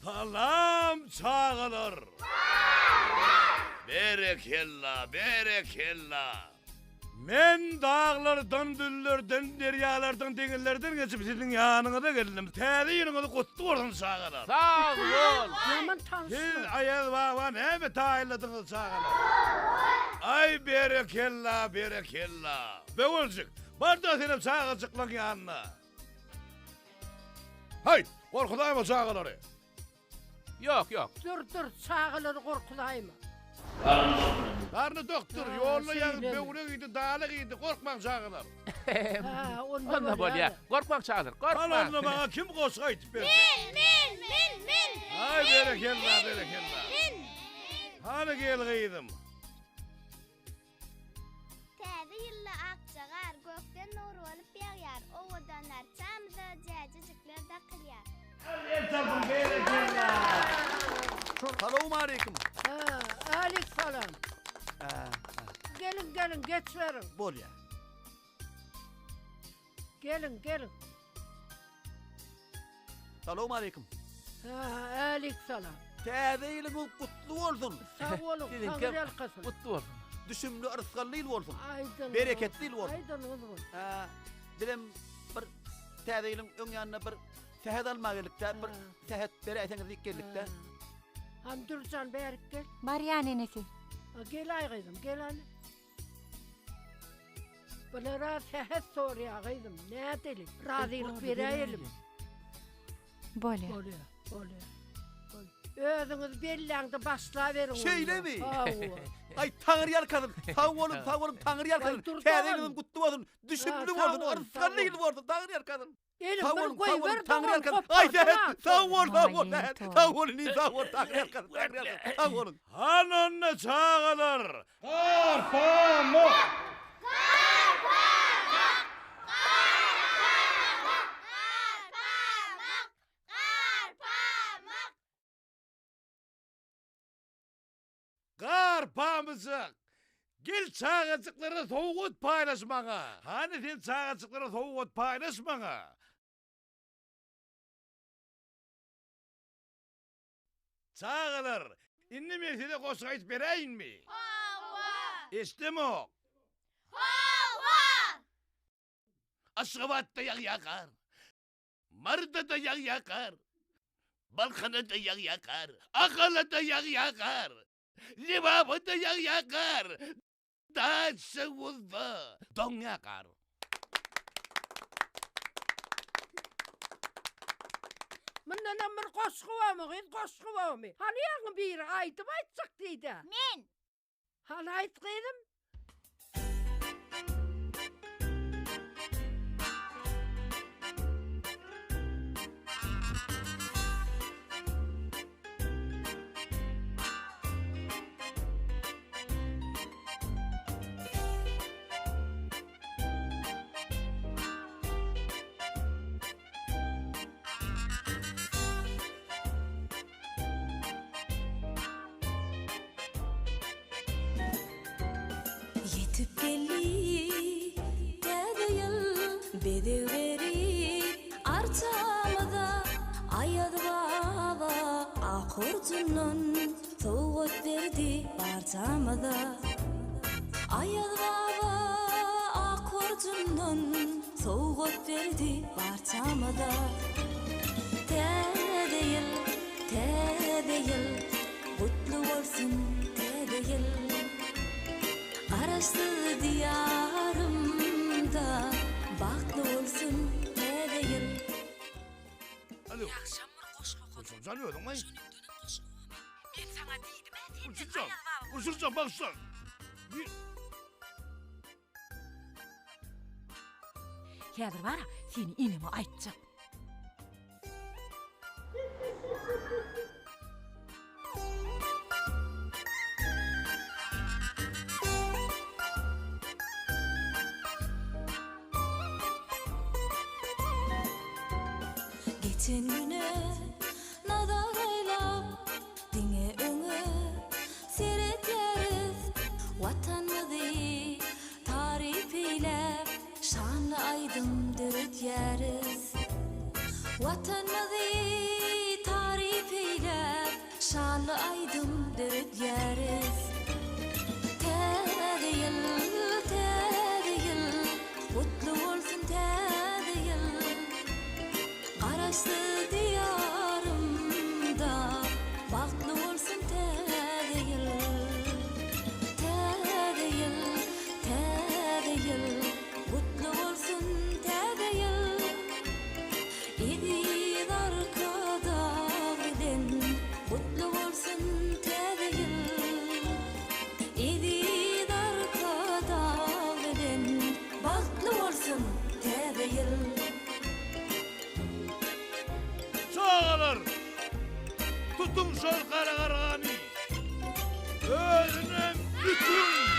Salam çagalar! Berekella, berekella! Men daglardan, düzlerden, derýalardan, deňizlerden geçip siziň ýanyňyza geldim. Täze ýylyňyz gutly bolsun çagalar. Sag bol. Ýaman tanyşdyr. Siz Aýaz baba näme taýynladyňyz çagalar? Aý berekella, berekella. Böweljik, bar-da senem çagajyklaň ýanyna. Haý, gorkuzaýma çagalary. Ýok, ýok. Dur, dur, çagalary gorkuzaýma. Garny dokdur, ýolda ýaňy böwrek iýdi, dala iýdi, gorkmaň çagalar. Hä, onda Onda bolýar. Gorkmaň çagalar, gorkmaň. Hal onda maňa kim goşgy aýdyp berjek? Men, men, men, men. Aý, berekella, berekella. Men. Hany gel gyzym. Täze ýylda akja gar gökden nur bolup ýagýar, owadan arçamyza jäjejikler dakylýar. El çalsyn berekella. Salowmaleýkim. Hä, älik salam. Geliň, geliň, geçiberiň. Bolýa. Geliň, geliň. Salowmaleýkim. Hä, älik salam. Täze ýylyňyz gutly bolsun. Sag boluň, Siziňkem Taňry ýalkasyn. Gutly bolsun. Düşümli, rysgally ýyl bolsun. Aýdyň. Bereketli ýyl bolsun. Aýdyňyz bolsun. Hä, bizem bir täze ýylyň öň ýanynda bir sähet almaga geldik-dä, bir sähet beräýseňiz diýip geldik-dä. Hany Dürjan bärik gel. Barýan enesi. Gel-aý gyzym, gel hany. Bulara sähet sorýa gyzym, nädeli? Razylyk beräýelim. Bolýa. Bolýa, bolýa. Özüňiz belläňde başlaberiň. Şeýlemi? Hawa. Aý taňry ýalkasyn. Sag boluň, sag boluň, taňry ýalkasyn. Täze ýylyňyz gutly bolsun. Düşümli bolsun, rysgally ýyl bolsun, taňry ýalkasyn. Elif Sag bir boluň, sag boluň, goýber taňry dogan ýalkasyn. Aý kopardym-a. sähet, sag bol, sag bol, Aý, sähet. toý. Sag bol inim, sag bol, taňry ýalkasyn, taňry ýalkasyn. Sag boluň. Hany onda çagalar, Gar pamyk! Gar pamyk! Gar pamyk! Gar pamyk! Gar pamyk! Gar pamyjyk! Gel çagajyklara sowgat paýlaş maňa! Hany sen çagajyklara sowgat paýlaş maňa! Çagalar, indi men size goşgy aýdyp beräýinmi? Hawa! Eşdemok. Hawa! Aşgabatda ýagýar gar. Maryda-da ýagýar gar. Balkana-da ýagýar gar. Ahala-da ýagýar gar. Lebaba-da ýagýar gar. Daşoguzda doňýar gar. Mundanam bir goşgy barmy gyz, goşgy barmy? Hany ýaňy biri aýdym aýtjak diýdä. Men. Hany aýt gyzym. Ýetip geldi täze ýyl bezeg berip arçamyza Aýaz baba ak horjundan sowgat berdi barçamyza Aýaz baba ak horjundan sowgat berdi barçamyza Täze ýyl Täze ýyl gutly bolsun täze ýyl Garaşsyz diýarymda bagtly bolsun täze ýyl. Alo. Ýagşam bir goşgy okadym. Gülşirjan özüňmi? Şonuňdanam goşgy barmy? Men saňa diýdim-ä senden Gülşirjan, Aýaz baba. Gülşirjan bagyşla. Bir Häzir bar-a, seni eneme aýtjak. Geçen güne nazar aýlap, diňe öňe seredýäris. Watanymyzy taryp eýläp, şanly aýdym döredýäris. Watanymyzy taryp eýläp, şanly aýdym döredýäris. Bagtly bolsun Täze ýyl. Çagalar! Tutuň şol gara gargany! Özünem ütüň!